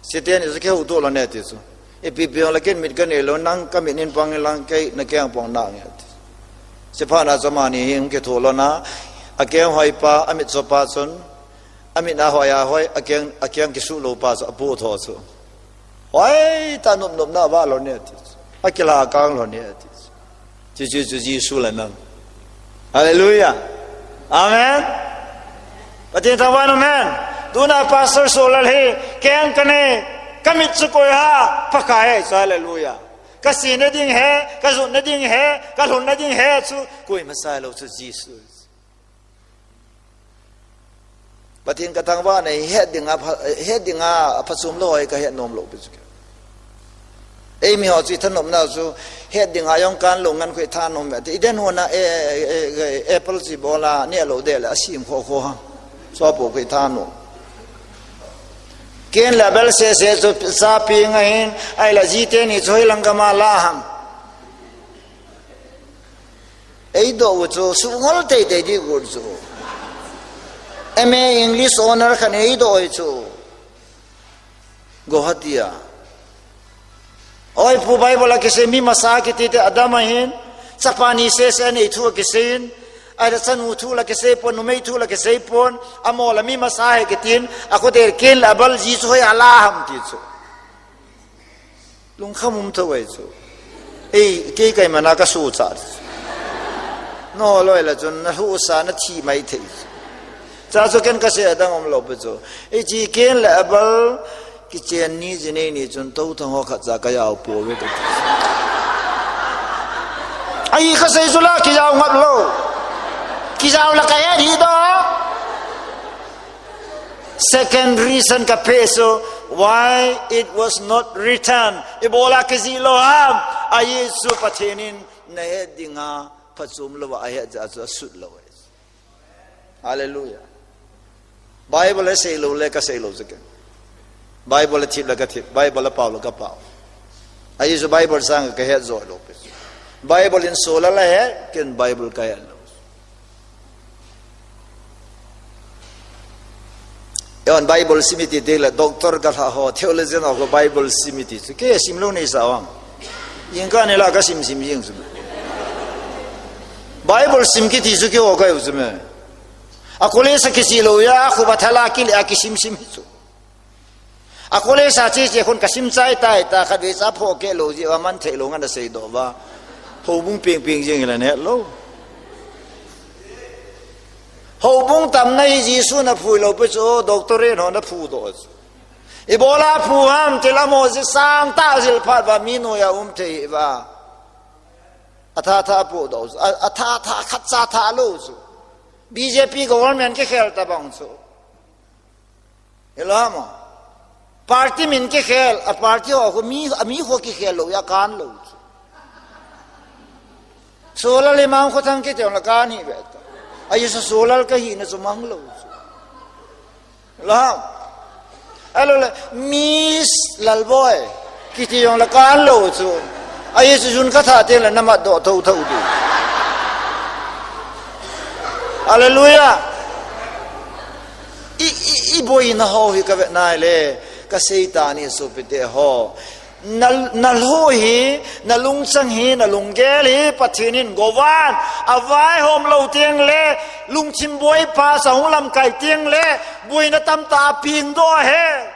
Satan in chu kihouto lou ne ti chu. Ipi pi jongle ken mit kanei lou, nang kamit in pang inlang kei nakeng pang nange ti. Chuphat na chu amani hi hung kitho lou na, akeng hoi pa, amit cho pa chun, amit ahoi ahoi, akeng, akeng kisuh lou pa chu apoh tho chu. Hoitah nopnop na avah lou ne ti chu. Akila kang lou ne ti chu. Chuche chu Jesu le nang. Hallelujah. Amen. Pathen thangvah in, amen. Tuna Pastor Solal hi, keng kanei, kamit chu koi ham, Pakai chu, hallelujah. Kasina ding hi, kajotna ding hi, kalhunna ding hi chu, koima sei lou chu Jesu. Pathen kathangvah in, het dinga pha-, het dinga phachom lou hi kahet nom lou pi chu. Eimi ho chu ithanopna chu, het dinga jong kan lou ngan khu ithanom ve. Ti den hona, e, e, e, e, apple chi bola, ne lou de le, asim kho kho ha. Sopo khu ithanom. Cain le Abel sese chu cha peng ahin, ahile jite ni chu hoilang gam a la ham. Eidoh u chu, suhngol teitei ding u chu. M A English honour khat eidoh u chu. Guwahati a. Oi pu, Bible a kisei mi masa kiti te Adam ahin, chapa ni sese anei thu akiseiyin, ahile chanu thu la kisei pon, numei thu la kisei pon, amaho la mi masa ahi kitin, akhotel Cain le Abel ji chu hoiya la ham ti chu. Lungkham um thou ahi chu. Ei, kei kaimana kasuhcha. Naloi la chun nalhuhsa nathi mai thei. Cha chu ken kasei adang um lou pi chu. Ei, chi Cain le Abel kichen ni jinei ni chun tou thang ho khat cha kajao pouve kati. Ahi kasei chu la kijao ngap lou. Kijao la kahet hih doh. Second reason kapeh chu, why it was not written. Ibola kijih lou ham. Ajeh chu Pathen in nahet dinga phachom louva ahet jeh a chu asut lou ahi. Hallelujah. Bible asei lou le kasei lou chu ken. Bible athip le kathip. Bible apao le kapao. Ajeh chu Bible sanga kahet jou lou pi. Bible in Solal ahet, ken Bible kahet lou. Eihon Bible sim iti tile doctor kalhah ho, theologian ho khu Bible sim iti chu. Kei sim lou neisa vang. Jingkah nilhah kasim sim jing chu. Bible sim kiti chu keiho kahiu chu me. A college a kichih lou a, akhup a thal a kile a kisim sim hi chu. A college a che che khun kasim chai tai ta, khatvei cha phoh keh lou jeh uva man theilou ngan asei doh uva. Houbung peng peng jeng hi la het lou. Houbung tamna hi Jesu naphu lou pi chu, doctor in ho naphu doh chu. Ibola phu ham tile amaho jeh sangtah jil phat uva mi noiya um thei uva. Atha tha apoh doh chu. A, atha tha khat cha tha lou chu. B J P government kikhel tabang chu. Hilou ham? Party min kikhel, a party ho khu mi, a mi khu kikhel lou, akan lou chu. Solal le Mangkhothang kiti jong le kan hi ve ta. Ajeh chu Solal kahina chu mang lou chu. Hilou ham? Ahilou le, Miss Lalboi kiti jong le kan lou chu. Ajeh chu jun katha teng le namat doh thou thou ding. Hallelujah. I, i, iboina ho hi kavet nai le, kasei ta ni sopite ho. Na, nalhoh hi, nalungchang hi, nalunggel hi, Pathen in govan, avaihom lou teng le, lungthim boipa chu ahung lamkai teng le, boina tamtah apeng doh ahi.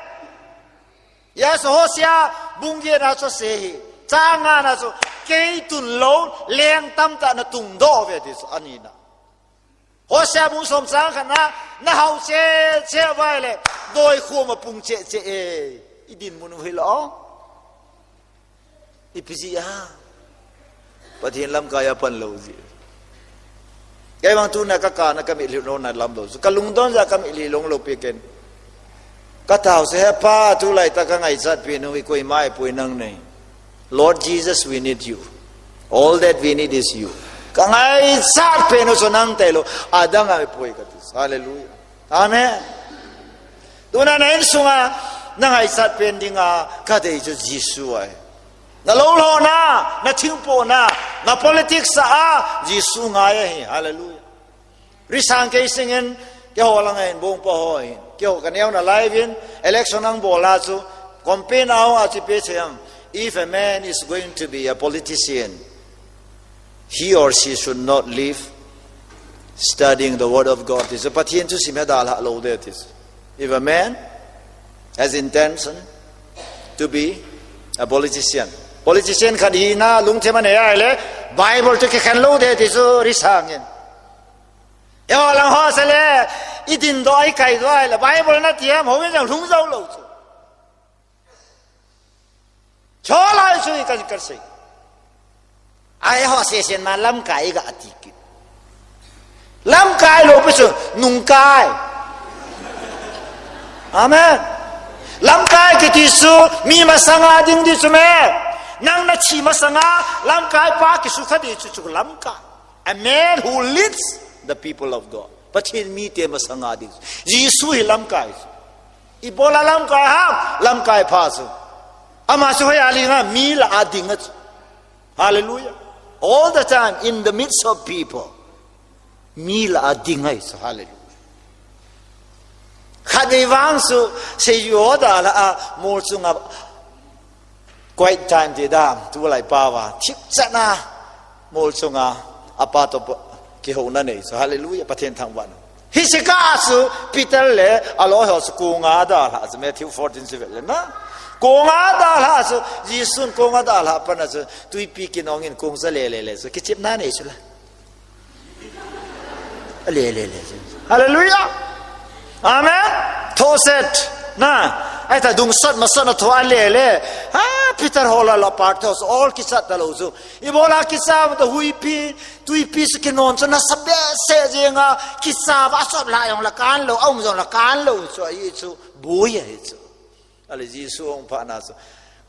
Yes, Hosea, bung get na chu asei hi. Chang nga na chu, kei tun lou, leng tamtah natung doh uve ti chu, ani na. Hosea bung som chang khat na, nahao cheh cheh uva le, doi khom a pung cheh cheh e, idinmun u hilou. Ipi jeh a. Pathen lamkai a pan lou jeh. Kei vang tuna kakana kamitlhi lou na lam lou. Kalungdon jeh a kamitlhi long lou pi ken. Katao se he pa tulai tah a kangaichat pen u hi koima ahipoi nang ahi. Lord Jesus, we need you. All that we need is you. Kangaichat pen u chu nang tailou. Adang ahipoi kati. Hallelujah. Amen. Tuna na insunga, nangaichat pen dinga, kadei chu Jesu ahi. Na lolhona, na thingpohna, na politics a, Jesu ngai ahi. Hallelujah. Risang kei singin, keiho langa hin bongpa ho hin, keiho ka neona lai uvin, election ang bol a chu, campaign a ho a chu ipi ti ham, "If a man is going to be a politician, he or she should not live studying the word of God." Ti chu Pathen thu sim a dalha lou ding ti chu. If a man has intention to be a politician, politician khat hina lungthim anei a ahile, Bible chu kikhen lou ding ti chu risang in. Eiho lang ho sele, i dindoh a i kaidoh a ahile, Bible nati ham, houin jong lhung jou lou chu. Chulai chu i kan, kan sei. Eiho sesen ma lamkai i ga ti kit. Lamkai lou pi chu nungkai. Amen. Lamkai kiti chu mi masanga ding ti chu me. Nang na thi masanga lamkai pa kisukha ti chu chu lamkai. A man who leads the people of God. Pathen mite masanga ding. Jesu hi lamkai. Ibola lamkai ham, lamkai pha chu. Ama chu hoiya dinga, mi lah a dinga chu. Hallelujah. All the time in the midst of people. Mi lah a dinga chu. Hallelujah. Khatvei vang chu, seijui ho dalha a, mol chunga, quiet time ti dam, tulai pao a, thipchatna, mol chunga, apa toh kihouna nei chu. Hallelujah, Pathen thangvahna. Hiche kah a chu, Peter le, aloi ho chu, konga dalha chu, Matthew fourteen chu vet le na. Konga dalha chu, Jesun konga dalha pana chu, twipi kinong in kong chu ale le le chu, kichepna nei chu la. Ale le le. Hallelujah. Amen. Thoset. Na. Ahi ta dungsot masot na tho ale le. Ha, Peter ho la la part thos all kisat ta lou chu. Ibola kisa ma ta huipi, twipi chu kinon chu nasa behseh jeng a, kisa va sot la jong la kan lou, aum jong la kan lou chu, ahi chu, boi ahi chu. Ale Jesu ahung phat na chu.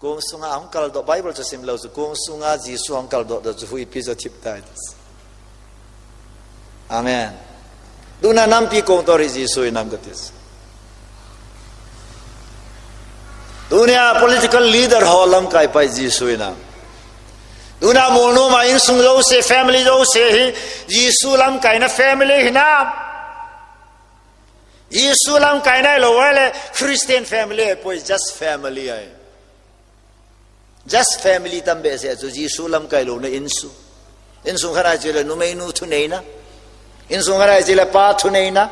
Kong sunga ahung kaldoh, Bible chu sim lou chu, kong sunga Jesu ahung kaldoh, doh chu huipi chu thip tai. Amen. Tuna nampi kong toh hi Jesu inam kati. Tunia political leader ho lamkai pa hi Jesu inam. Tuna molnom a insung jouse, family jouse hi Jesu lamkaina family hinam. Jesu lamkaina lou le Christian family poi, just family ahi. Just family tam behseh chu Jesu lamkai louna insung. Insung khat a chule numeinu thuneina. Insung khat a chule pa thuneina.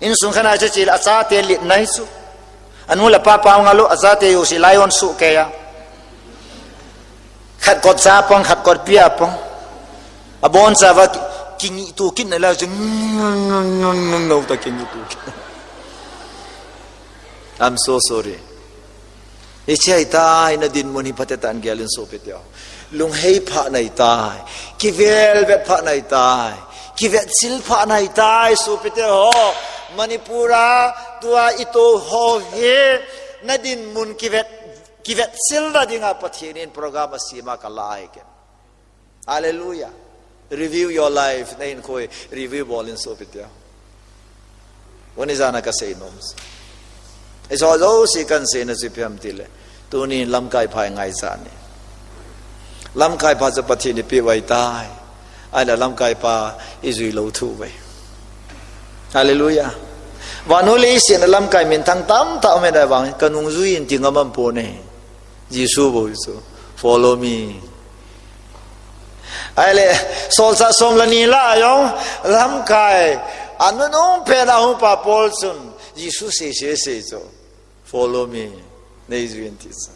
Insung khat a chule achate litna hi chu. Anu le pa pao ngalo, achate jouse lion suh kei a. Khat kot cha pang, khat kot pia pang. Abon cha va ki, kingih tu kit na la chu. Ngau ta kingih tu kit. I'm so sorry. Hiche ahitai, na dinmun hi phatecha in gel in sopi teho. Lunghei pha nahitai. Kivelvet pha nahitai. Kivetchil pha nahitai, sopi teho. Manipur a tua i tou ho hi na dinmun kivet, kivetchil na dinga Pathen in program asem a ka la ahi ke. Hallelujah. Review your life. Na hinkho hi review bol in sopi teho. Tuni jan a ka seinom. Hiche jouse kahin seina chu ipi ham itile, tuni lamkai pha i ngai chan ahi. Lamkai pha chu Pathen in eipeh u ahitai. Ahile lamkai pa i jui lou thu ve. Hallelujah. Vannoi leiset a lamkai minthang tamtah um in ahivang, ka nungjui in ti ngam aum pon ahi. Jesu bou chu, "Follow me." Ahile, solchah som le ni lah a jong, lamkai, anunung pen a hung pa Paul chun, Jesu sei sei sei chu, "Follow me," nei jui in ti chu.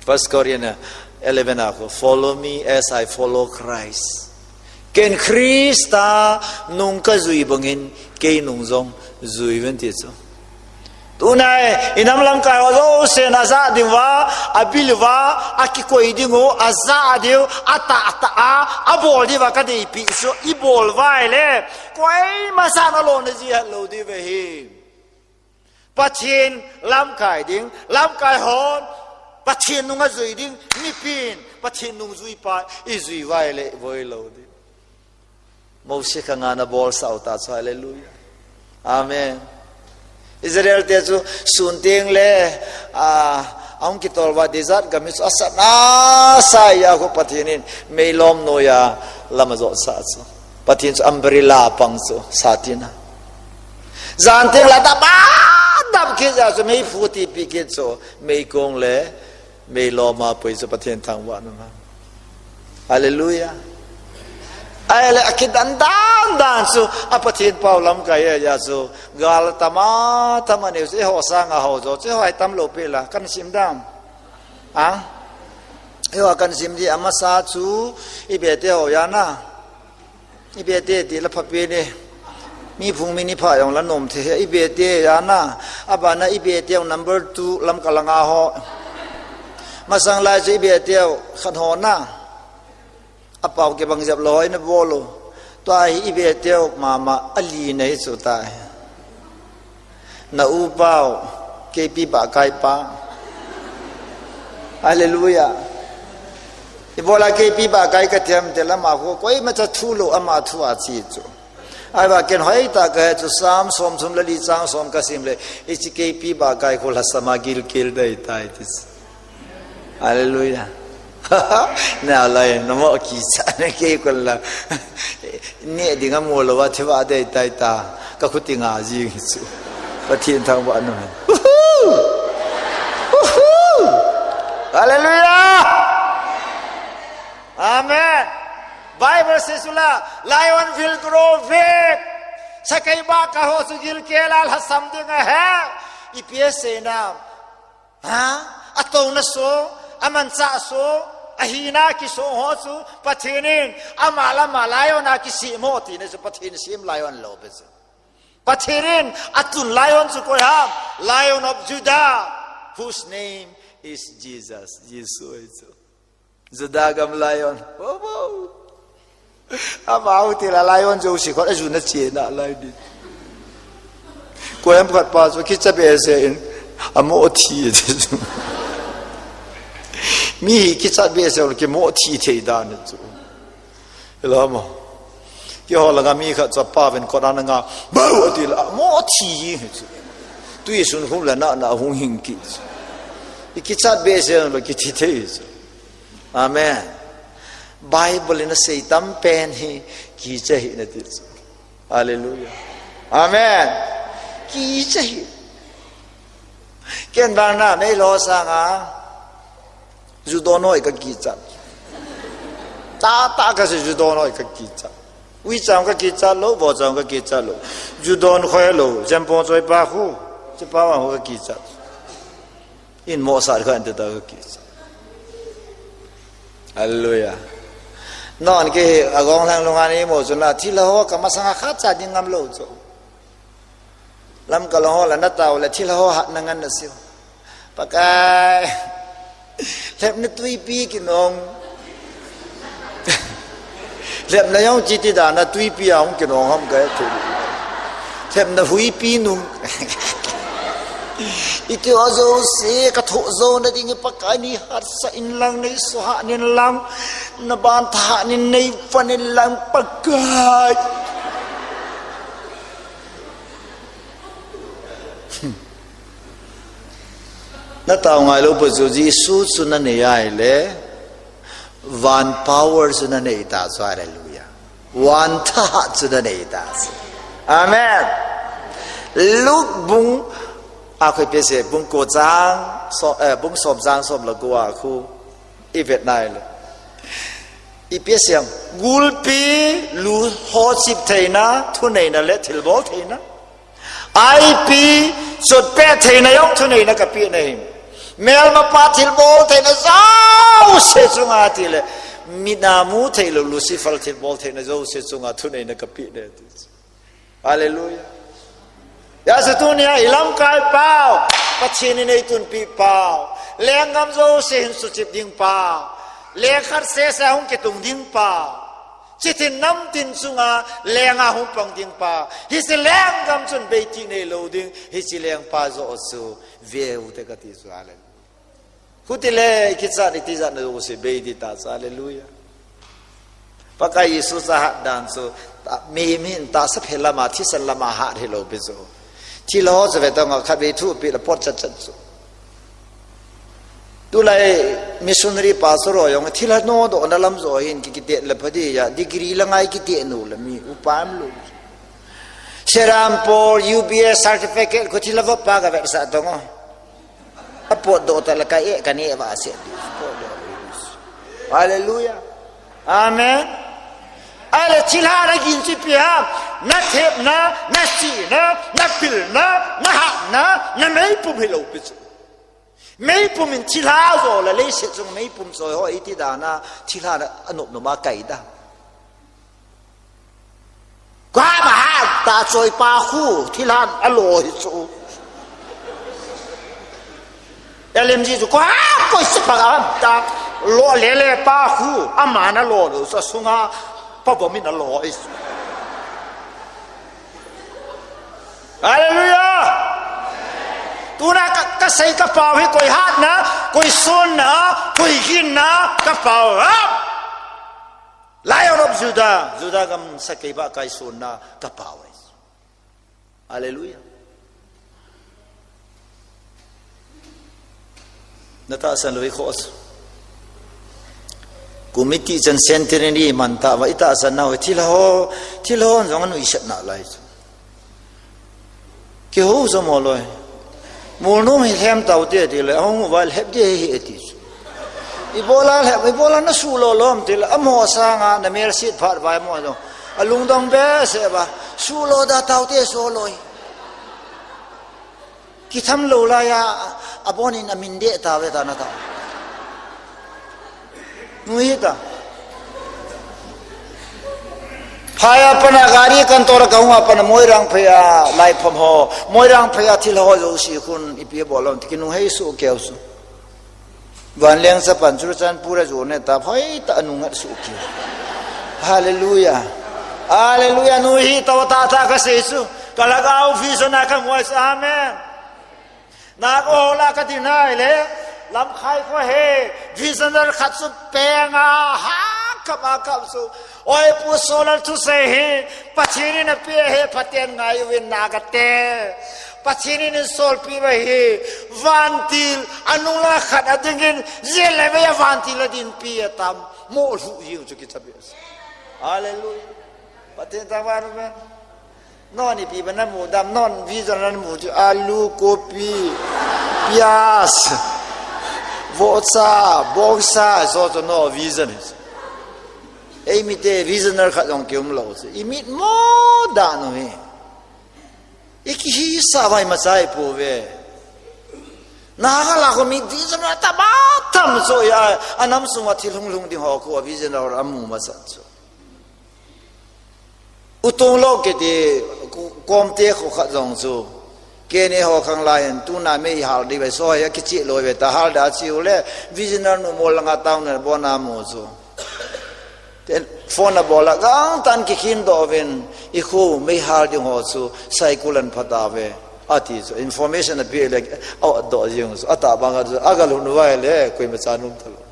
First Corinthians eleven a khu, "Follow me as I follow Christ." Ken Christa nung ka jui bangin, kei nung jong jui uvin ti chu. Tuna i nam lamkai ho jousen ajah diuva, abil uva, akikoi diu, ajah diu, atahtah a, abol diuva ka deipi chu, i bol uva ahile, koima chan alona ji het lou diu ahi. Pathen lamkai ding, lamkai hon, Pathen nung ajui ding, mipin, Pathen nungjui pa, i jui uva ahile, voi lou ding. Mose khanga ana bolsah u ta chu, hallelujah. Amen. Israel te chu sun teng le, a, Ahung kitol uva desert gam hi chu asat nasa a khu Pathen in meilom noiya lam ajot sah chu. Pathen chu umbrella pang chu satin a. Jan teng le dap a, dap kit jeh chu meiphu tipi kit chu, meikong le meilom a pui chu Pathen thangvah in um hen. Hallelujah. Ahile akidan dan dan chu a Pathen pau lamkai a chu gal tam a tam a neiu chu, eiho sanga ho jo chu, eiho hi tam lou pi la, kan sim dam. A? Eiho kan sim di, amasa chu i bete ho a na. I bete ti la phapen e. Mi phung mi ni pha jong la nom thei. I bete a na. Abana i bete number two Lamka langa ho. Masang lai chu i bete khat ho na. Apau kibang jep lou ho ina bol u. Tua hi i bete mama a lina hi chu tai. Na u pau, K P Bahkai pa. Hallelujah. Ibola K P Bahkai ka them te lama khu, koima cha thu lou ama thu a chi chu. Ahivang ken hoitah a ka he chu Sam som thum le li chang som ka sim le, hiche K P Bahkai khu lhasam a gilkel dei tai ti chu. Hallelujah. Na lai, na mo kicha na kei kon la. Ne ding a mo lou a theva dei tai ta. Ka khuti nga jing chu. Pathen thangvah in um hen. Woohoo! Woohoo! Hallelujah! Amen. Bible says la, lion will grow big. Sakai ba ka ho chu gilkel a lhasam ding ahi. Ipi asei na. Ha? Atouna so, amanchah so, ahina kiso ho chu, Pathen in, ama le ama lion a kisem ho tina chu, Pathen sem lion lou pi chu. Pathen in, atun lion chu koi ham, Lion of Judah, whose name is Jesus. Jesu ahi chu. Judah gam lion. Wow, wow. Amau ti la lion jouse khut a ju na che na lai di. Koiham khat pa chu kicha behseh in amo thi ti chu. Mi hi kicha behseh le kimo thi thei dan chu. Hello mo. Keiho langa mi khat chu pa ven kot ana nga. Bau ati la amo thi hi chu. Tui sun hung la na na hung hing ki chu. I kicha behseh le kithi thei chu. Amen. Bible in asei tam pen hi kicha hih in ati chu. Hallelujah. Amen. Kicha hih. Ken vang na meilou sanga. Ju don ho hi ka kichat. Tahtah kasei, ju don ho hi ka kichat. Uicha ka kichat lou, vocha ka kichat lou. Ju don khoi lou, jempo choi pa khu. Che pa vang khu ka kichat. In mo sa kha inte ta ka kichat. Hallelujah. Non ke agong lang lunga ni mo chu na thilha ho ka masanga khat cha ding ngam lou chu. Lamka lang ho la na tao le thilha ho hatna ngan na siu. Pakai. Lhepna tuipi kinong. Lhepna jong chiti dan a tuipi a hung kinong ham ka he thei. Lhepna huipi nung. Iti ho jouse ka thoh jouna ding hi Pakai nei hatsah in lang, nei suhhat in lang, na ban thahat in nei pan in lang Pakai. Na tao ngai lou pu chu Jesu chu na nei ahile, van power chu na nei ta chu, hallelujah. Van thahat chu na nei ta chu. Amen. Luke bung, a khoi pe se, bung ko chang, so, eh, bung som chang som le ko a khu, i vet nai le. Ipi asei em, gulpi lu ho chip theina, thuneina le thilbol theina. Ipi, chotpeh theina jong thuneina kapeh nahi. Melmapa thilbol theina jouse chunga tile, mit a mu thei lou Lucifer thilbol theina jouse chunga thuneina kapeh nahi. Hallelujah. Hijeh chun tunia i lamkai pau, Pathen in eitunpi pau, lenggam jouse hin suchip ding pau, leng khat sese hung kitung ding pau. Chitin namtin chunga lenga hung pang ding pa. Hiche lenggam chun beiti neilou ding. Hiche lengpa joh chu veu te kati chu, hallelujah. Hutile kichat ni tijat na jouse beiti ta chu, hallelujah. Pakai Jesu cha hat dan chu, ta, mi, mihem tahsa phe lama, thisan lama hat hilou pi chu. Thilha ho chu ve tong a khatvei thupi la pot chat chat chu. Tulai missionary pastor ho jong thilha nodohna lam joh hin ki, kitet le pha dia, degree la ngai kitet nu la mi, upa umlou. Serampore U B A certificate khu thilha vop pa ka vetsah tong o. Apotdoh ta la ka e ka ne va se. Hallelujah. Amen. Ahile thilha na gin chu ipi ham, na thepna, na sihna, na pilna, na hatna, na meipum hilou pi chu. Meipum in thilha jo le leiset chung meipum choi ho iti dan a thilha na anop nop a kai da. Kua ma ha ta choi pa khu thilha alo hi chu. L M G chu kua koi se pa am ta lo le le pa khu ama na lo lo sa sunga pa bom in alo hi chu. Hallelujah. Tuna ka, ka sei ka pau hi koi hatna, koi sonna, koi ginna ka pau ham. Lion of Judah, Judah gam sakei ba kai sonna ka pau hi. Hallelujah. Na tahsan lou i khoh chu. Kum iti chan centenary man ta va i tahsan nau thilha ho, thilha ho jong anuisat nalai chu. Kihou jo mo loi. Mol nom hi lhem tau te ti le, ahung uva lhep de hi ti chu. Ibola lhep, ibola na sulo lom ti le, amo sanga na mel sit phat vai mo jong. Alungdong behseh va, sulo da tau te so loi. Kitham lou laiya, abonin amin de ta ve ta na ta. Nuhi ta. Phai a pana gari kan tora ka hung a pana Moirang phai a lai pham ho. Moirang phai a thil ho jo si khun ipi bol lom ti ki nung hei su keu su. Vanleng sa pan Churachandpur a jo ne ta phai ta anung at su ki. Hallelujah. Hallelujah. Nuhi ta ta ta ka sei su. Ka lagau vision a ka ngoi su. Amen. Na ko la ka dinai le, lam khai ko he, visioner khat chu penga, ha, kap a kap chu, oi pu solar thu sei hi, Pathen in a pe he, Pathen ngai uvin na ka te, Pathen in solpi ba hi, vantil, anung la khat a dingin, je le ve vantil a din pi a tam, mo lu yu chu ki tabi. Hallelujah. Pathen ta va ru ben. Non ipi ba na mu dam, non vision na mu chu alu, kopi, pias, vohcha, bongsa, so to no vision. Ei mi te visioner khat jong ki um lou chu. I mit mo da no hi. I ki hi sa vai ma chai po ve. Na ga la ko mi vision ta ba tam so ya, anam sung a thil hung lung ding ho ko vision ra amu ma chan chu. Utong lo kiti, ku-, komte khu khat jong chu. Keni ho khang lai hin, tuna mei hal di bai so ya kichi lo ve ta hal da chi u le, visioner nu mo langa town na bona mo chu. Ten phone a bola gang tan ki khin do vin, i khu mei hal di ho chu, cycle an phata ve. Ati chu, information a pi le, au do jing chu, ata bang a chu, aga lu nu vai le, koi ma cha num ta lo.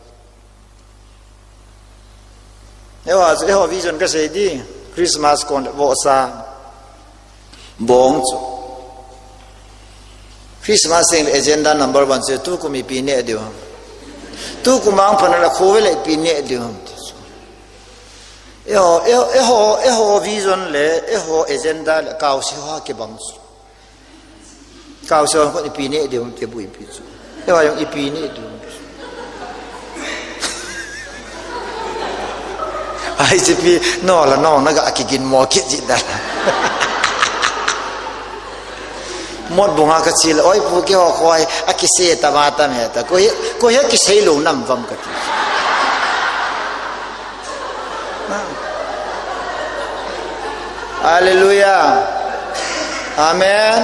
Eiho, eiho vision ka sei di, Christmas kon vohcha bong chu. Christmas thing le agenda number one chu, tukum ipi neh diu ham. Tukum ang phan la khu ve le ipi neh diu ham. Eiho, eiho, eiho, eiho vision le, eiho agenda le, kau si ho kibang chu. Kau song ko ipi neh diu ham te bu ipi chu. Eiho jong ipi neh diu ham. Ai, chipi, no la, no, na ga kigin mo kit ji da. Mot bunga ka chil, oi, pu ki ho khoi, a ki se ta ma ta me ta. Ko he, ko he ki sei lo nam vam ka ti. Hallelujah. Amen.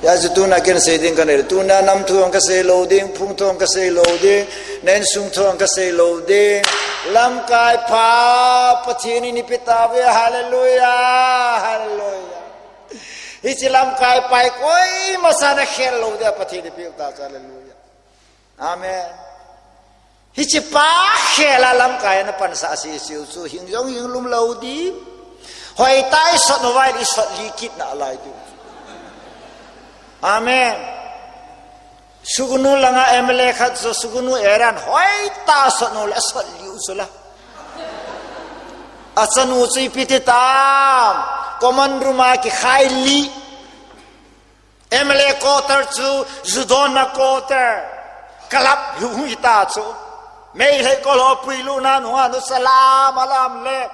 Ya chu tuna ken sei ding ka nei. Tuna nam thu ang ka sei lo ding, phung thu ang ka sei lo ding, na insung thu ang ka sei lo ding. Lamkai pha, Pathen in ipi ta ve, hallelujah, hallelujah. Hiche lamkai pha hi koima san a khel lo ding, Pathen in ipi ta, hallelujah. Amen. Hiche pa khel a lamkai a na pansa si siu chu hing jong hing lum lo di. Hoi tai sot no vai i sot li kit na lai di. Amen. Sugnu langa M L A khat chu Sugnu area in hoitah a sotnu le asot liu chu la. Achanu chu ipi ti tam. Common room a kikhai li. M L A quarter chu, ju donna quarter. Club hu hu hita chu. Meitei kol ho puilut na nunga nu salam alam le.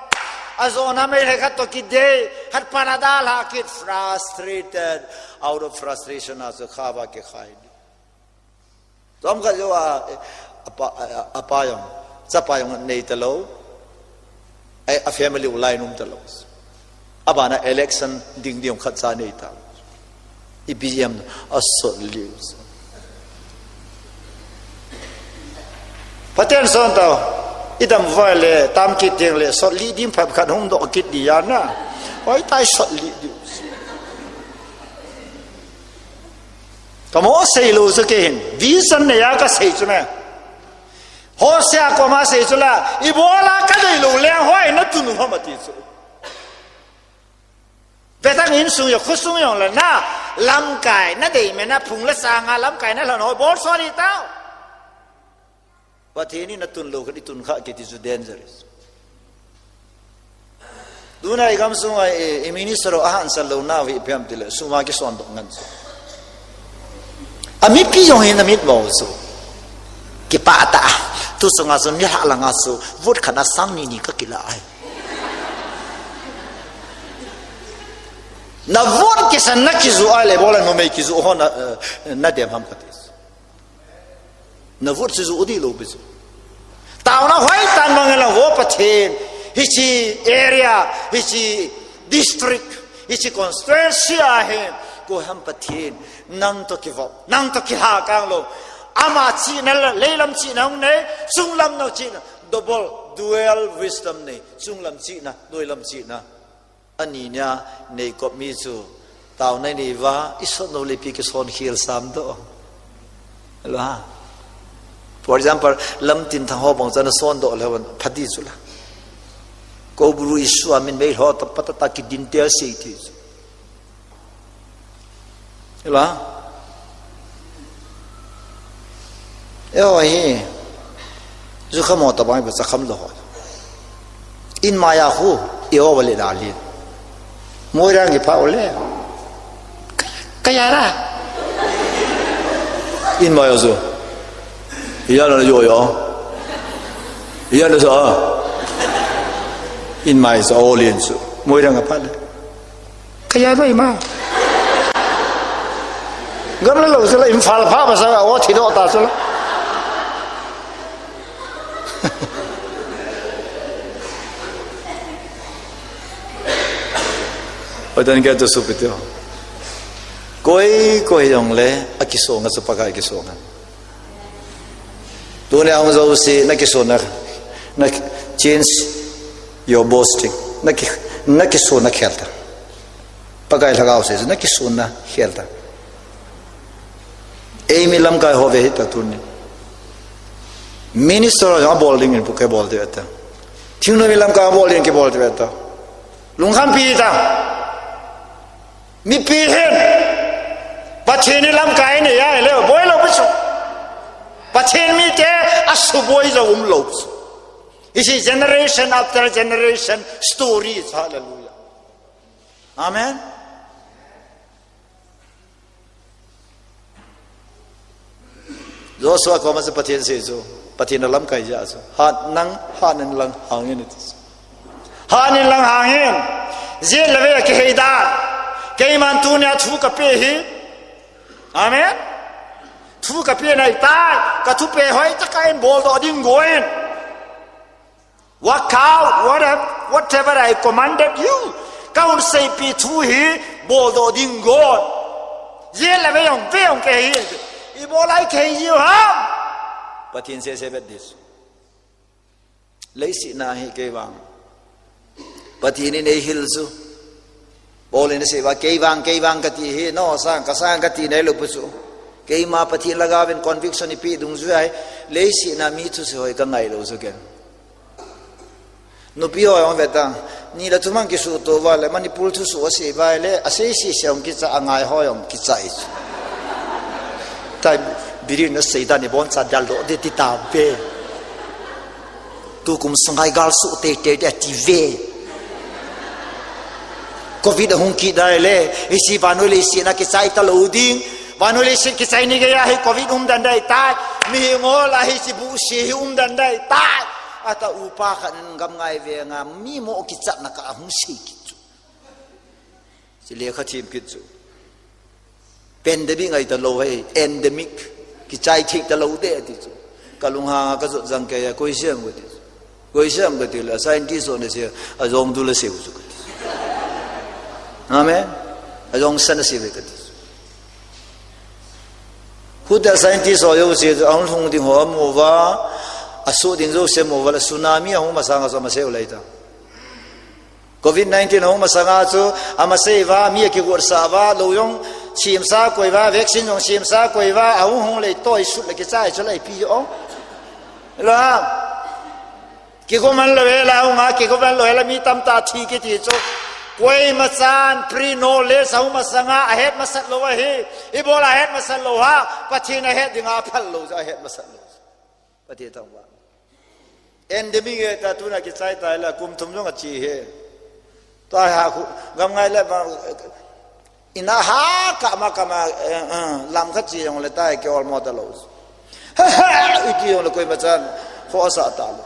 Ajona Meitei khat toh kidei, khat pan adalha kit, frustrated. Out of frustration a chu kha va kikhai. Chomkhat jou a, apa, apa jong, chapa jong nei talou. A, a family u lai um talou. Abana election ding ding khat cha nei ta. Ipi jeh ham, asot liu. Pathen son tao. Idam vai le, tam kit ding le, sot li ding phat khat hung doh kit di ya na. Hoitah a sot li di. Kamo sei lou chu kei hin. Vision nei a kasei chu me. Hosea koma sei chu la. Ibola kadei lou leng hoi natun u ham ati chu. Vetang insung jong, khosung jong le na. Lamkai, nadei me na phung le sanga lamkai nalhon ho bol sot di tao. Pathen in natun lou khat itun kha kiti chu dangerous. Tuna igam sunga i, i minister ho ahansat lou nau hi ipi ham tile, sum a kisondoh ngen chu. Amipi jong hin amit mo chu. Kipah tah. Tu sunga chu nilhah langa chu, vote khat a sang ni ni kakila ai. Na vote kisan na kiju ai le, bola numei kiju ho na, eh, nadem ham kati. Na vote chu ju di lou pi chu. Taona hoitah in mang lang vo Pathen. Hiche area, hiche district, hiche constituency a hin. Koi ham Pathen. Nang toh kivo, nang toh kilhakang lou. Ama chihna, leilam chihna hung nei, chunglam nao chihna. Double, dual wisdom nei. Chunglam chihna, doilam chihna. Ani nia neikop mi chu taona nei uva, isot nau le ipi kison khel sam doh. Lo ha. For example, Lamtinthang ho bang chu ana sondoh le hon pha di chu la. Ko buru isu amin mei ho to patata kidin tel sei ti chu. Ela. Eo hi. Ju khamo ta bang ba cha kham lo ho. In maya hu, eo ba le da li. Moi rang ki pa ole. Kaya ra. In maya ju. Iya na yo yo. Iya na sa. In maya sa olin su. Moi rang pa le. Kaya ba ima. Gamla lo sala Imphal pha ba sa o thi do ta sala. Odan kya to supityo. Koi, koi jong le, akisonga sa pakai kisonga. Tuni a hung jouse, na kisona, na change your boasting. Na ki, na kisona khel ta. Pakai lhagao sei, na kisona khel ta. Eimi lamkai ho ve hita tuni. Minister ho jong abol ding in pu kibol diu ta. Thingnoi mi lamkai abol ding kibol diu ta. Lungkham pi ta. Mipi hin Pathen in lamkai nei a le boi lou pi chu. Pathen mite asuboi jou um lou pi chu. Hiche generation after generation story. Hallelujah. Amen. Joshua koma chu Pathen sei chu, Pathen alamkai jeh chu. Hat nang, hat in lang hang in ati chu. Hat in lang hang in. Jet le ve kihei dan. Keiman tunia thu kape hi. Amen. Thu kape nai tai. Ka thupe hoitah a in bol doh ding go in. Work out whatever, whatever I commanded you. Ka hung seipeh thu hi bol doh ding go. Jet le ve jong, ve jong kei hi. Ibola ikihei jiu ham. Pathen sese vet ding. Leiset a hi kei vang. Pathen in eihil chu. Paul in asei uva, kei vang, kei vang kati hi, no sang, ka sang kati nailou pu chu. Keima Pathen lhagao vin conviction eipeh dungjuia hi, leiset a mi thusei hoi kangai lou chu ken. Nupi ho jong ve ta, ni le thum a kisuto uva le, Manipur thusoh asei uva le, asei sese jong kicha, angai ho jong kicha e chu. Tai, Biri na sei dan i bon cha dal do de ti ta ve. Tu kum sungai gal su te te de ti ve. Covid hung ki dai le, i si vanule si na ki chai ta lo ding. Vanule si ki chai ni ge ya hi covid um dan dai tai. Mi hi ngol a hi si bu si hi um dan dai tai. Ata upa khat in gam ngai ve nga mi mo ki chat na ka hung sei ki chu. Si le kha thim ki chu. Pandemic ngai ta lo hai, endemic. Ki chai thik ta lo de ti chu. Ka lung ha ka zot zang ke ya koi siam ko ti chu. Koi siam ko ti la scientist on se a zong du la se chu. Amen. A zong san se ka ti. Khu ta scientist ho yo se a hung hung ding ho mo va. A su ding zo se mo va la tsunami a hung ma sang a so ma se u lai ta. Covid nineteen hung masanga chu, ama sei va, mi a ki gur sa va, lo yong sim sa koi va, vaccine yong sim sa koi va, a hung hung lei toi sut la ki chai chu lai pi ong. La. Ki go man lo he la hung a, ki go man lo he la mi tam ta thi ki ti chu. Koi ma chan, pre no le sa hung masanga, a het masat lo a hi. I bol a het masat lo ha, Pathian a het ding a phal lo, a het masat lo. Pathian tang va. Endemic e ta tuna ki chai ta la kum thum jong a chi he. Ta ha khu, gam ngai le ba, ina ha ka ma ka ma, eh, eh, lam kha chi jong le ta ke ol mo ta lo. Iti jong le koi ma chan, kho sa ta lo.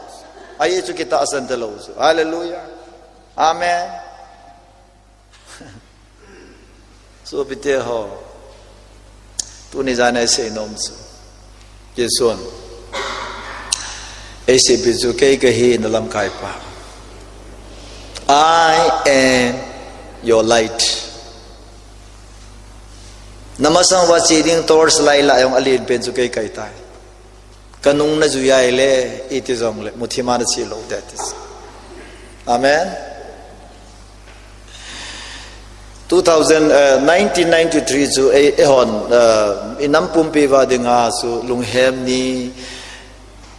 Ai chu ki ta san ta lo. Hallelujah. Amen. Sopite ho. Tuni jan ei sei nom chu. Jesu'n. Ei sei pi chu kei ka hi na lamkai pa. I am your light. Na masang va chi ding torch light la jong a lien pen chu kei kai tai. Ka nung na jui ai le, iti jong le, muthim a na chi lo de ti. Amen. Two thousand, uh, nineteen ninety-three chu, eh, eh hon, uh, i nam pumpi va dinga chu, lunghem ni,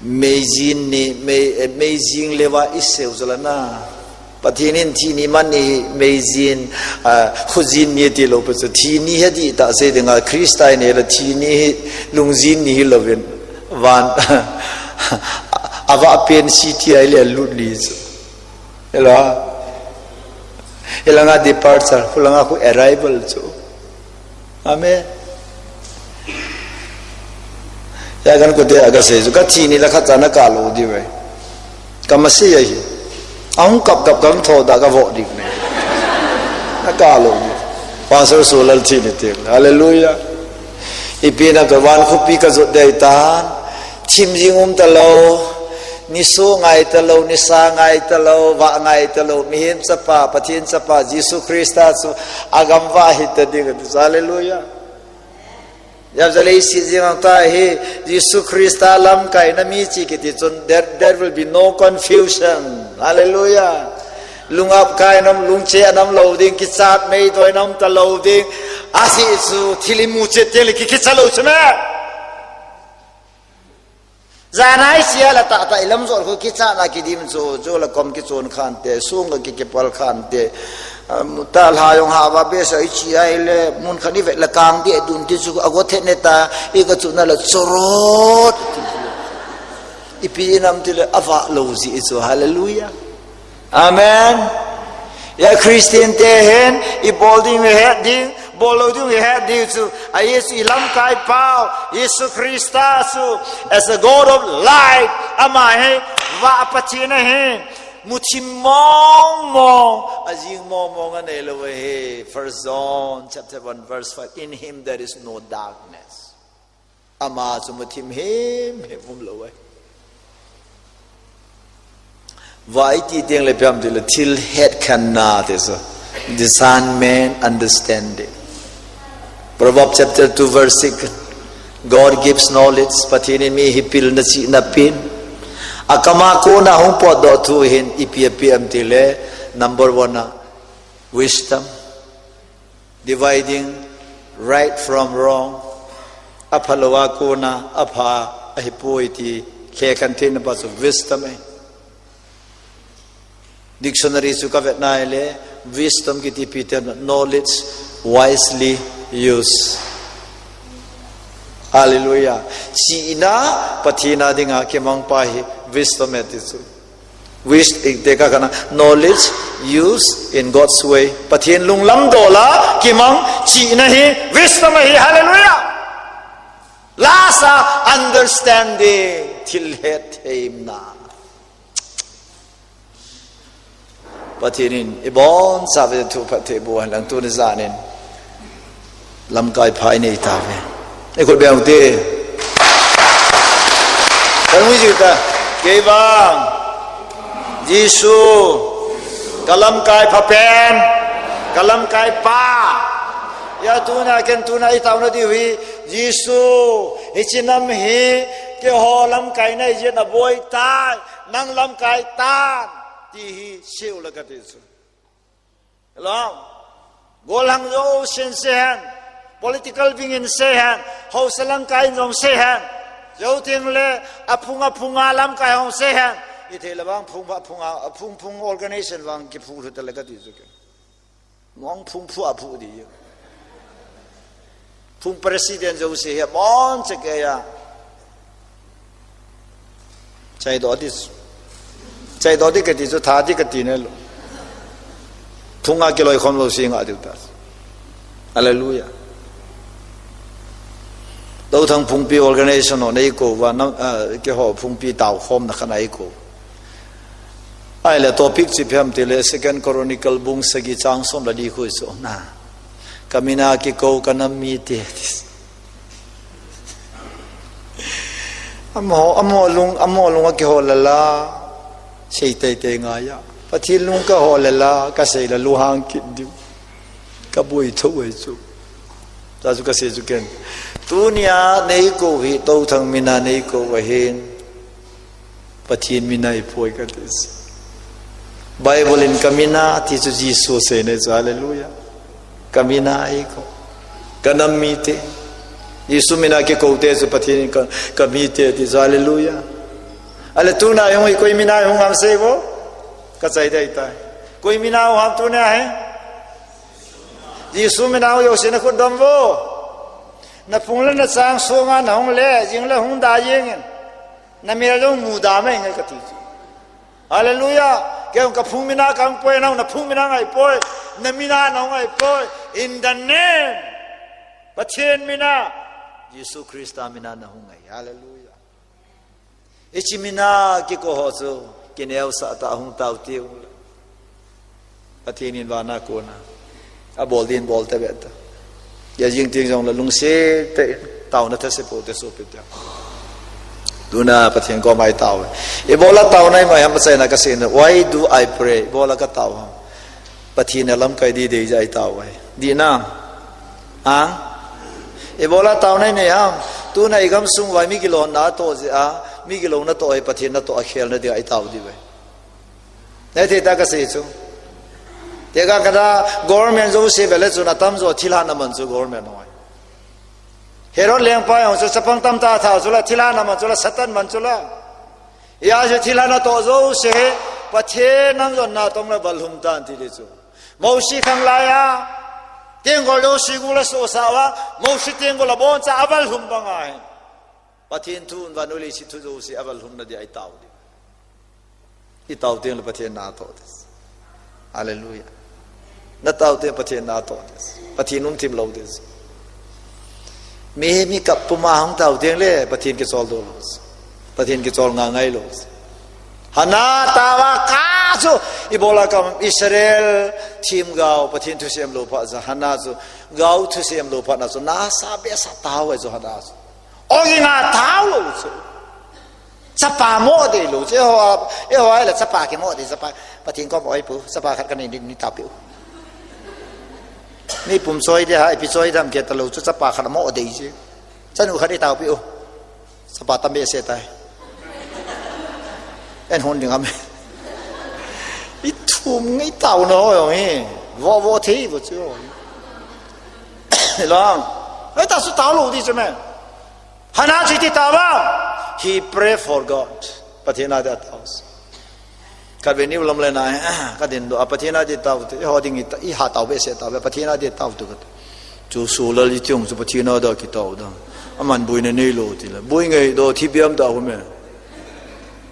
meijin ni, mei, eh, meijin le va i seu zala na. Pathian in thi ni man ni meijin, ah, khujin ni ti lo pa chu thi ni he ti ta se dinga Krista ni la thi ni hi lungjin ni hi lovin van ava pen si ti ai le lut ni chu. Ela. Ela nga departure, khu la nga khu arrival chu. Amen. Ya kan ko te aga se ju ka thi ni la khat cha na ka lo di ve. Ka ma se ya hi. Ang kap kap kang tho da ka vo di ne. Na ka lo di. Pastor Solal thi ni te. Hallelujah. Ipi na ka van khu pi ka jot dei tan. Thim jing um ta lo. Ni su ngai ta lo, ni sa ngai ta lo, va ngai ta lo. Mihem chapa, Pathian chapa, Jesu Krista chu agam va hi ta di ka ti. Hallelujah. Yap za lei si jing ang ta hi, Jesu Krista lamkai na mi chi ki ti chun, there, there will be no confusion. Hallelujah. Lung ap kai nam, lung che nam lo ding, ki chat mei doi nam ta lo ding. A si chu, thili mu che te le ki ki cha lo chu me. Zanai sia la ta ta ilam zol khu ki cha na ki dim chu, chu la kom ki chun khan te, sung ki ki pal khan te. Am, ta la yong ha va be sa i chi ai le, mun khan i ve la kang di dun ti chu, a go the ne ta, i ka chu na la chorot. Ipi nam ti le, ava lo ji i chu, hallelujah. Amen. Ya Christian te hin, i bol ding i het ding, bol lo ding i het ding chu. A Jesu i lamkai pau, Jesu Krista chu, as a God of light, ama hi, va Pathian ahi, muthim mong mong, a jing mong mong a nei lo hi. First John chapter one verse five, "In him there is no darkness." Ama chu muthim him him um lo ai. Vai ti teng le piam ti le thil het khen na te so. Discernment, understanding. Proverbs chapter two verse six. God gives knowledge, Pathian in mi hi pilna chihna pen. A kama kona hung potdoh thu hin ipi a piam ti le number one a wisdom. Dividing right from wrong. A pha lo a kona, a pha a hi poi ti, khe kan thei na pa chu wisdom e. Dictionary chu ka vet nai le, wisdom ki ti pi te na, knowledge wisely use. Hallelujah. Chihna, Pathen a dinga kimang pa hi wisdom e ti chu. Wis-, eh, tekah kana, knowledge used in God's way. Pathen lunglam dola kimang chihna hi wisdom ahi. Hallelujah. Last a understanding, thil hetthemna. Pathen in ibonchauva thu phatthei boh hen lang tuni jan in lamkai pha inei tauve. Ikut beng te. Kalung ji ta. Kei vang Jesu, ka lamkai pha pen, ka lamkai pa. Hia tuna ken tuna itauna diu hi, Jesu, hiche nam hi keiho lamkai nahi jeh in aboi tai, nang lamkai tan, ti hi seiu le kati chu. Hello? Gollhang jousen sei hen, political wing in sei hen, haosa lamkai in jong sei hen, jou teng le aphung aphung a lamkai hung sei hen, ithei le vang phung, aphung a, aphung phung organization vang kiphung lhu ta le kati chu ke. Ngong phung phu a phu di. Phung president jouse hi abon cheh kei a. Chaidoh di. Chaidoh di kati chu tha di kati nalou. Phung a kiloikhom lou sing a diu ta. Hallelujah. Touthang phungpi organization ho nei kou va, na, ah, keiho phungpi taokhomna khat nei kou. Ahile topic chu ipi ham tile Second Chronicle bung sagi chang som le li khu chu na. Ka mina kikou ka nam mite. Amaho, amaho lung, amaho lung a kihol lala. Sei teitei ngai a. Pathen lung ka hol lala, ka sei la lunghang kit diu. Ka boi tho e chu. Tua chu ka sei chu ken. Tunia nei kou hi, Touthang mina nei kou ahin. Pathen mina ahipoi kati. Bible in ka mina ti chu Jesu asei nei chu, hallelujah. Ka mina ahi kou. Ka nam mite. Jesu mina kikou te chu Pathen in ka, ka mite ti chu, hallelujah. Ahile tuna ihung hi koi mina ihung ham sei vo. Ka chai dei tai. Koi mina ihung ham tuna hi. Jesu mina ihung jouse na khut dom vo. Na phung le na chang sunga na hung le, jing le hung da jeng in. Na mel jong muda mai ngai kati chu. Hallelujah. Kei jong ka phung mina kahung poi, nang na phung mina ngai poi. Na mina nahung ngai poi. In the name. Pathen mina. Jesu Christa mina nahung ngai. Hallelujah. Hiche mina kikou ho chu kineosah tah a hung tao tiu. Pathen in vana kona abol din bol ta ve ta. Hijing teng jong le lungset tah in taona thase pou te sopi te. Tuna Pathen koma i tao. Ibola taona i mai ham achaina ka sei na. Why do I pray? Ibola ka tao ham. Pathen a lamkai di dei jeh a i tao ahi. Di na. Ha? Ibola taona i nei ham. Tuna i gamsung uva mi gilou natoh jeh a, mi gilou natoh hi Pathen natoh a khelna dia i tao diu ahi. Nei thei ta ka sei chu. Tekah kana government jouse vele chun atamjo thilha na man chu government ho ahi. Herod lengpa jong chu chapang tamtah tha chu la, thilha na man chu la, Satan man chu la. Hijeh chun thilha natoh jouse hi Pathen namjonna tong le bal lhum tan ti di chu. Mosi khang laiya, tenggol jouse gul asohsah uva, Mosi tenggol aboncha abal lhum banga hin. Pathen thu in vannoi leiset thu jouse abal lhumna dia i tao diu. I tao teng le Pathen na atoh di. Hallelujah. Na tao teng Pathen na atoh di. Pathen lungthim lou di. Mi, mi kap puma hung tao teng le Pathen kichol doh lou. Pathen kichol ngangai lou. Hannah taova ka chu ibola ka Israel themgao Pathen thusei umlou phat jeh a Hannah chu gao thusei umlou phat na chu nasa behseh a tao ahi chu Hannah chu. Ong inga tao lou chu. Chapa mo dei lou chu. Eiho, eiho ahile chapa kimo dei chapa. Pathen kom oi pu. Chapa khat kanei ni, nei taopeh u. Nei pum choi dei ham, ipi choi dei ham kiti lou chu chapa khat mo dei chu. Chanu khat nei taopeh u. Chapa tam behseh tai. Eihon ding ham. I thum ngai taona ho jong hi. Vo vo thei vo chu. Lang. Ei ta su tao lou di chu me. Hannah chu iti tao va. He pray for God. Pathen a dia tao. Ka ve niu lam le na, ka din doh a Pathen a dia tao te. Eiho ding i ta, i ha tao behseh tao ve Pathen a dia tao tu ka. Chu su lal i tiong chu Pathen a dia kitao da. Aman buina neilou tile. Bui ngei do thibiam ta hume.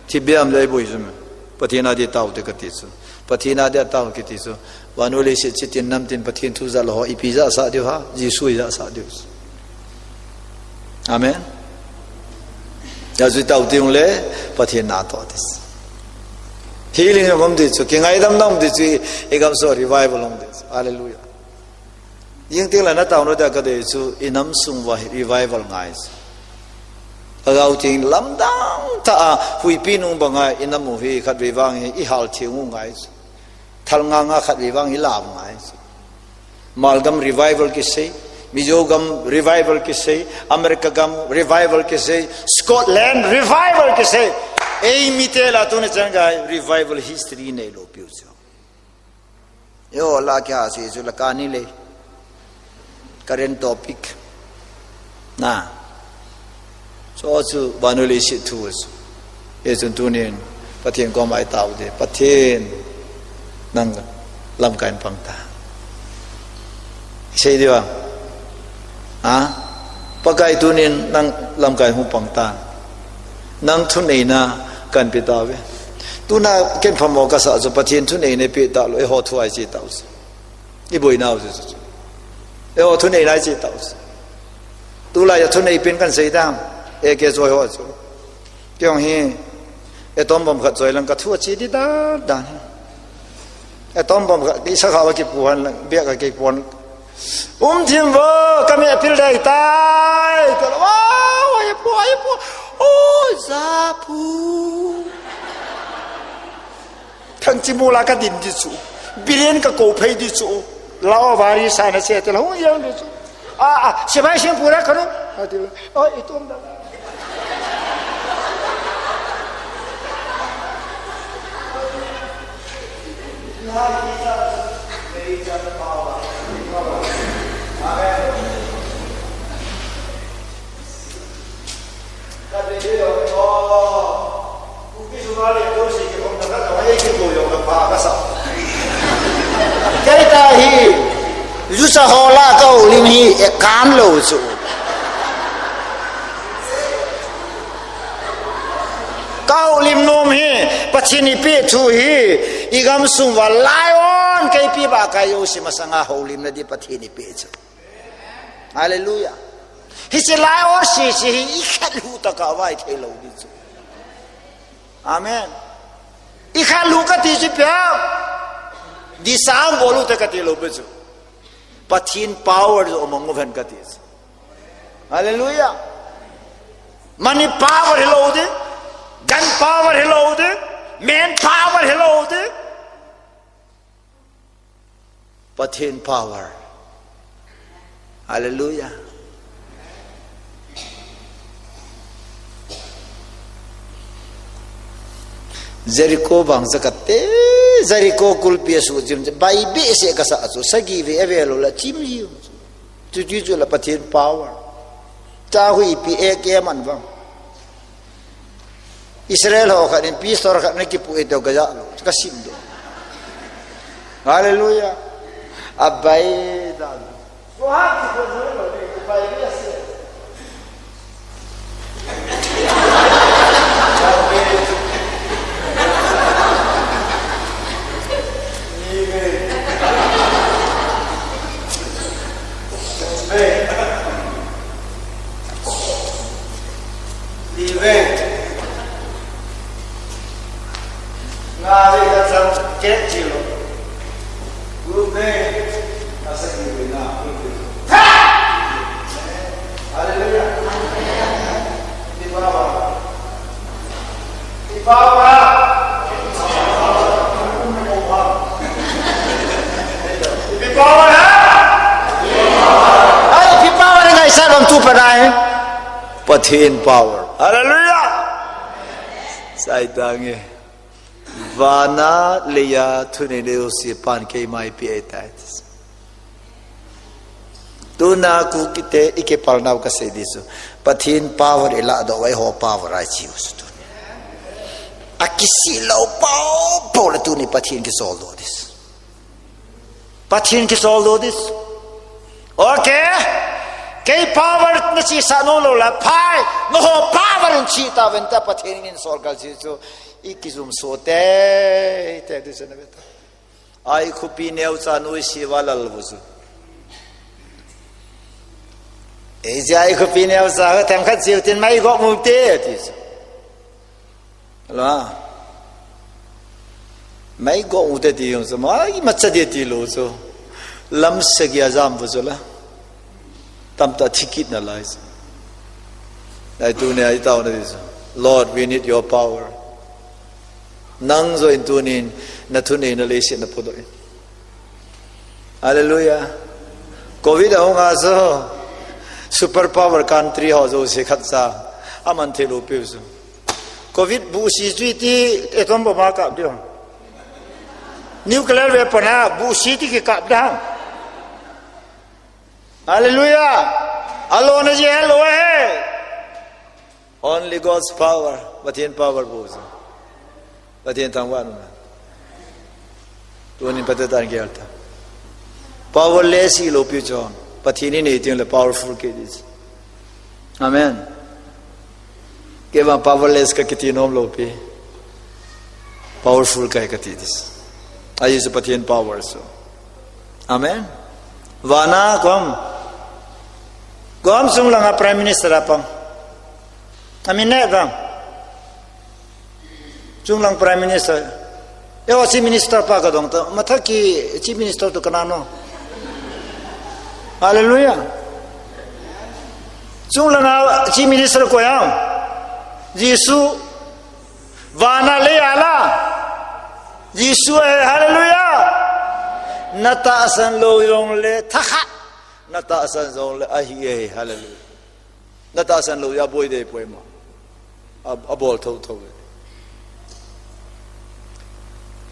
Thibiam le bui sume. Pathen a di tao te kati chu. Pathen a di tao kiti chu. Vannoi leiset chitin namtin Pathen thu jal ho ipi ja sa diu ha. Jesu ja sa diu. Amen. Achu tao ti le Pathen na to tis. Healing hung um ti chu. Kingaidam na um ti chu. Igam so revival hung um ti chu. Hallelujah. Jing ting la na tao no da ka dei chu, i nam sung uva hi revival ngai chu. A gau ting lamdang ta a, huipi nung banga i nam u hi khat vei vang hi i hal thing u ngai chu. Thal nga nga khat vei vang i lam ngai chu. Malgam revival kisei, Mizo gam revival kisei, America gam revival kisei, Scotland revival kisei. Ei mi te la tuni chan gai revival history neilou piu chu. Yo, la kya si chu la kani le. Current topic. Na. So chu vannoi leiset thu chu. Hichun tunin Pathen koma i tao te. Pathen nang lamkai in pang ta. Sei diu a. Ha? Pakai tunin nang lamkai hung pang ta. Nang thuneina kahin pe tauve. Tuna ken phamo kasa chu Pathen thuneina pe talou, eiho thu a i che tau chu. I boina u chu chu. Eiho thuneina i che tau chu. Tulai a thunei pen kahin sei dam. Eke choi ho chu. Kei jong hi. Atom bomb khat choi lang ka thu a che di dan dan. Atom bomb khat, i sakha va kipu han lang, bia ka kipu han. Um thim vo, ka mi apil dai tai. Ka lo, wa, wa, ye pu, ye pu. O, za pu. Thang chi mu la ka din di chu. Billion ka ko phei di chu. La o vari sa na se te la hung yang di chu. A, a, sipai sing pura kanu. A, di, o, itum da. Kei ta hi, jusa ho la ka houlim hi, e kan lou chu. Ka houlim nom hi, Pathen i pe thu hi, i gam sung uva lion kei pi ba ka yo si masanga houlim na di Pathen i pe chu. Hallelujah. Hiche lion sese hi i khat lu ta ka vai thei lou di chu. Amen. I khat lu ka ti chu pia. Di sang bol u ta ka ti lou pe chu. Pathen power zo mang ven ka ti chu. Hallelujah. Money power hi lou di. Gun power hi lou di. Man power hi lou di. Pathen power. Hallelujah. Jericho vang sa kate, Jericho kulpi a su jim, bai be se ka sa chu, sagi ve ave lo la chim ji. Chu chu chu la Pathen power. Cha hui pi e ke man vang. Israel ho khat in pistol khat na kipu e to ka ja lo, ka sim do. Hallelujah. Abai da. Live. Nga le ka chang ket chi lo. Good day. Asa ki ve na. Hallelujah. Di ba ba? Di ba ba? Di ba ba? Ai, di ba ba ngai sa bang tu pa nai. Pathen power. Hallelujah. Sai tange. Vana leia thunei leo si pan kei mai pi ai tai. Tuna ku kite i kipal nau ka sei di su. Pathen power i la do vai ho power ai chi su tu. A kisi lo pau pau la tuni Pathen ki sol do dis. Pathen ki sol do dis. Okay. Kei power na chi sa no lo la phai, no ho power in chi ta ven ta Pathen in sol kal chi chu, i ki zum so te, te du se na ve ta. Ai khupi neo cha nu si va lal vu chu. Ei ji ai khupi neo cha ka them khat chiu tin mai go mu te, ti chu. La. Mai go u te ti jong chu, mai ma cha de ti lo chu. Lam se gia jam bu chu la. Tam ta thi kit na lai chu. Ai tu ne ai tao na ti chu. Lord, we need your power. Nang jo in tunin na thu nei na lei se na pu do in. Hallelujah. Covid a hung a chu. Super power country ho jo se khat cha. Aman the lo pe chu. Covid bu si chui ti atom bomb a kap diu. Nuclear weapon a bu si ti ki kap dang. Hallelujah. Alo na je lo he. Only God's power. Pathen power bu chu. Pathen thangvah na. Tunin pate tan gel ta. Powerless i lo pi chon. Pathen in ei tin le powerful ke dis. Amen. Kei vang powerless ka kiti nom lo pi. Powerful kai ka ti dis. Ahi chu Pathen power chu. Amen. Vana kom. Kom sung langa Prime Minister a pang. Amin ne dam. Chunglang Prime Minister. Ewa Chief Minister pa ka dong ta. Mathaki Chief Minister tu kana no. Hallelujah. Chunglang a Chief Minister ko yang. Jesu. Vana le ala. Jesu e, hallelujah. Na tahsan lo jong le thakhat. Na tahsan jong le ahi e, hallelujah. Na tahsan lo ya boi de poi ma. A, a bol tho tho.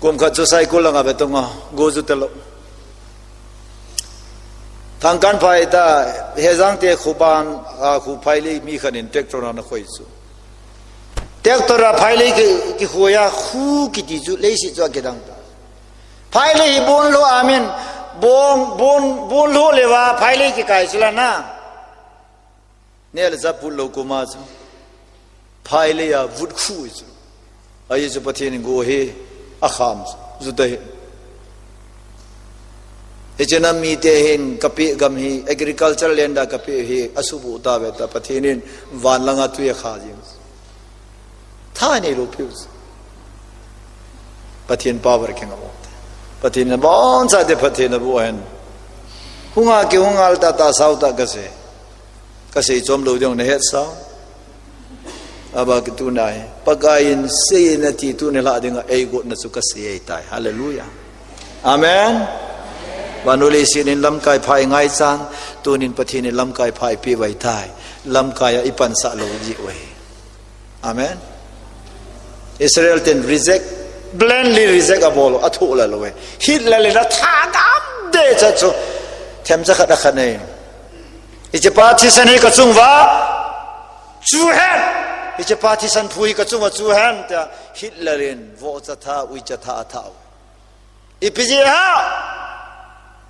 Kum khat chu cycle langa ve tonga, go chu te lo. Thangkan phai ta, Hejang te khu ban, a, khu phai le mi khan in tractor na khoi chu. Tractor a phai le ki, ki khu ya, khu ki ti chu, le si chu a ki dang ta. Phai le hi bon lo amin, bon, bon, bon lo le va, phai le ki kai chu la na. Ne le za put lo kuma chu. Phai le ya vut khu chu. Ahi chu Pathen in go he a kham chu. Zu ta he. He chena mi te hin ka pe gam hi agriculture land a ka pe hi a su bu ta ve ta Pathen in van langa tui a kha jing. Tha nei lo piu chu. Pathen power keng a bo. Pathen na bon sa de Pathen na bu hen. Hunga ki hungal ta ta sau ta ka se. Ka sei chom lo ding na het sao. Aba ki tu nai. Pakai in sei na ti tu ne la ding a ei got na chu ka sei ei tai. Hallelujah. Amen. Vanu le sin in lamkai phai ngai chan, tunin Pathen in lamkai phai pe vai tai. Lamkai a i pan sa lo ji wei. Amen. Israel ten reject, bluntly reject a bol, a thu la lo e. Hitler le na tha gam de cha chu. Them cha khat a khat nei. Hiche pa thisan hi ka chung va chu hen. Hiche pa thisan phu hi ka chung va chu hen. Ta Hitler in vo cha tha, ui cha tha, a tha. Ipi jeh ham?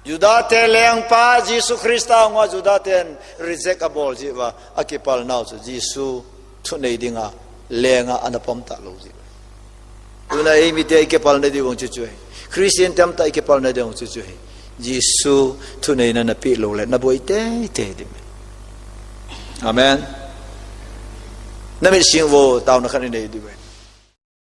Juda te lengpa Jesu Christa hung a Juda ten reject a bol jeh uva a kipal nau chu Jesu thunei dinga lenga ana pom ta lo jeh. Tuna eimi te i kipal na diu chu chu hi. Christian tam ta i kipal na diu chu chu hi. Jesu thunei na na pe lo le na boi te te di. Amen. Na mit sing vo tau na khan nei di.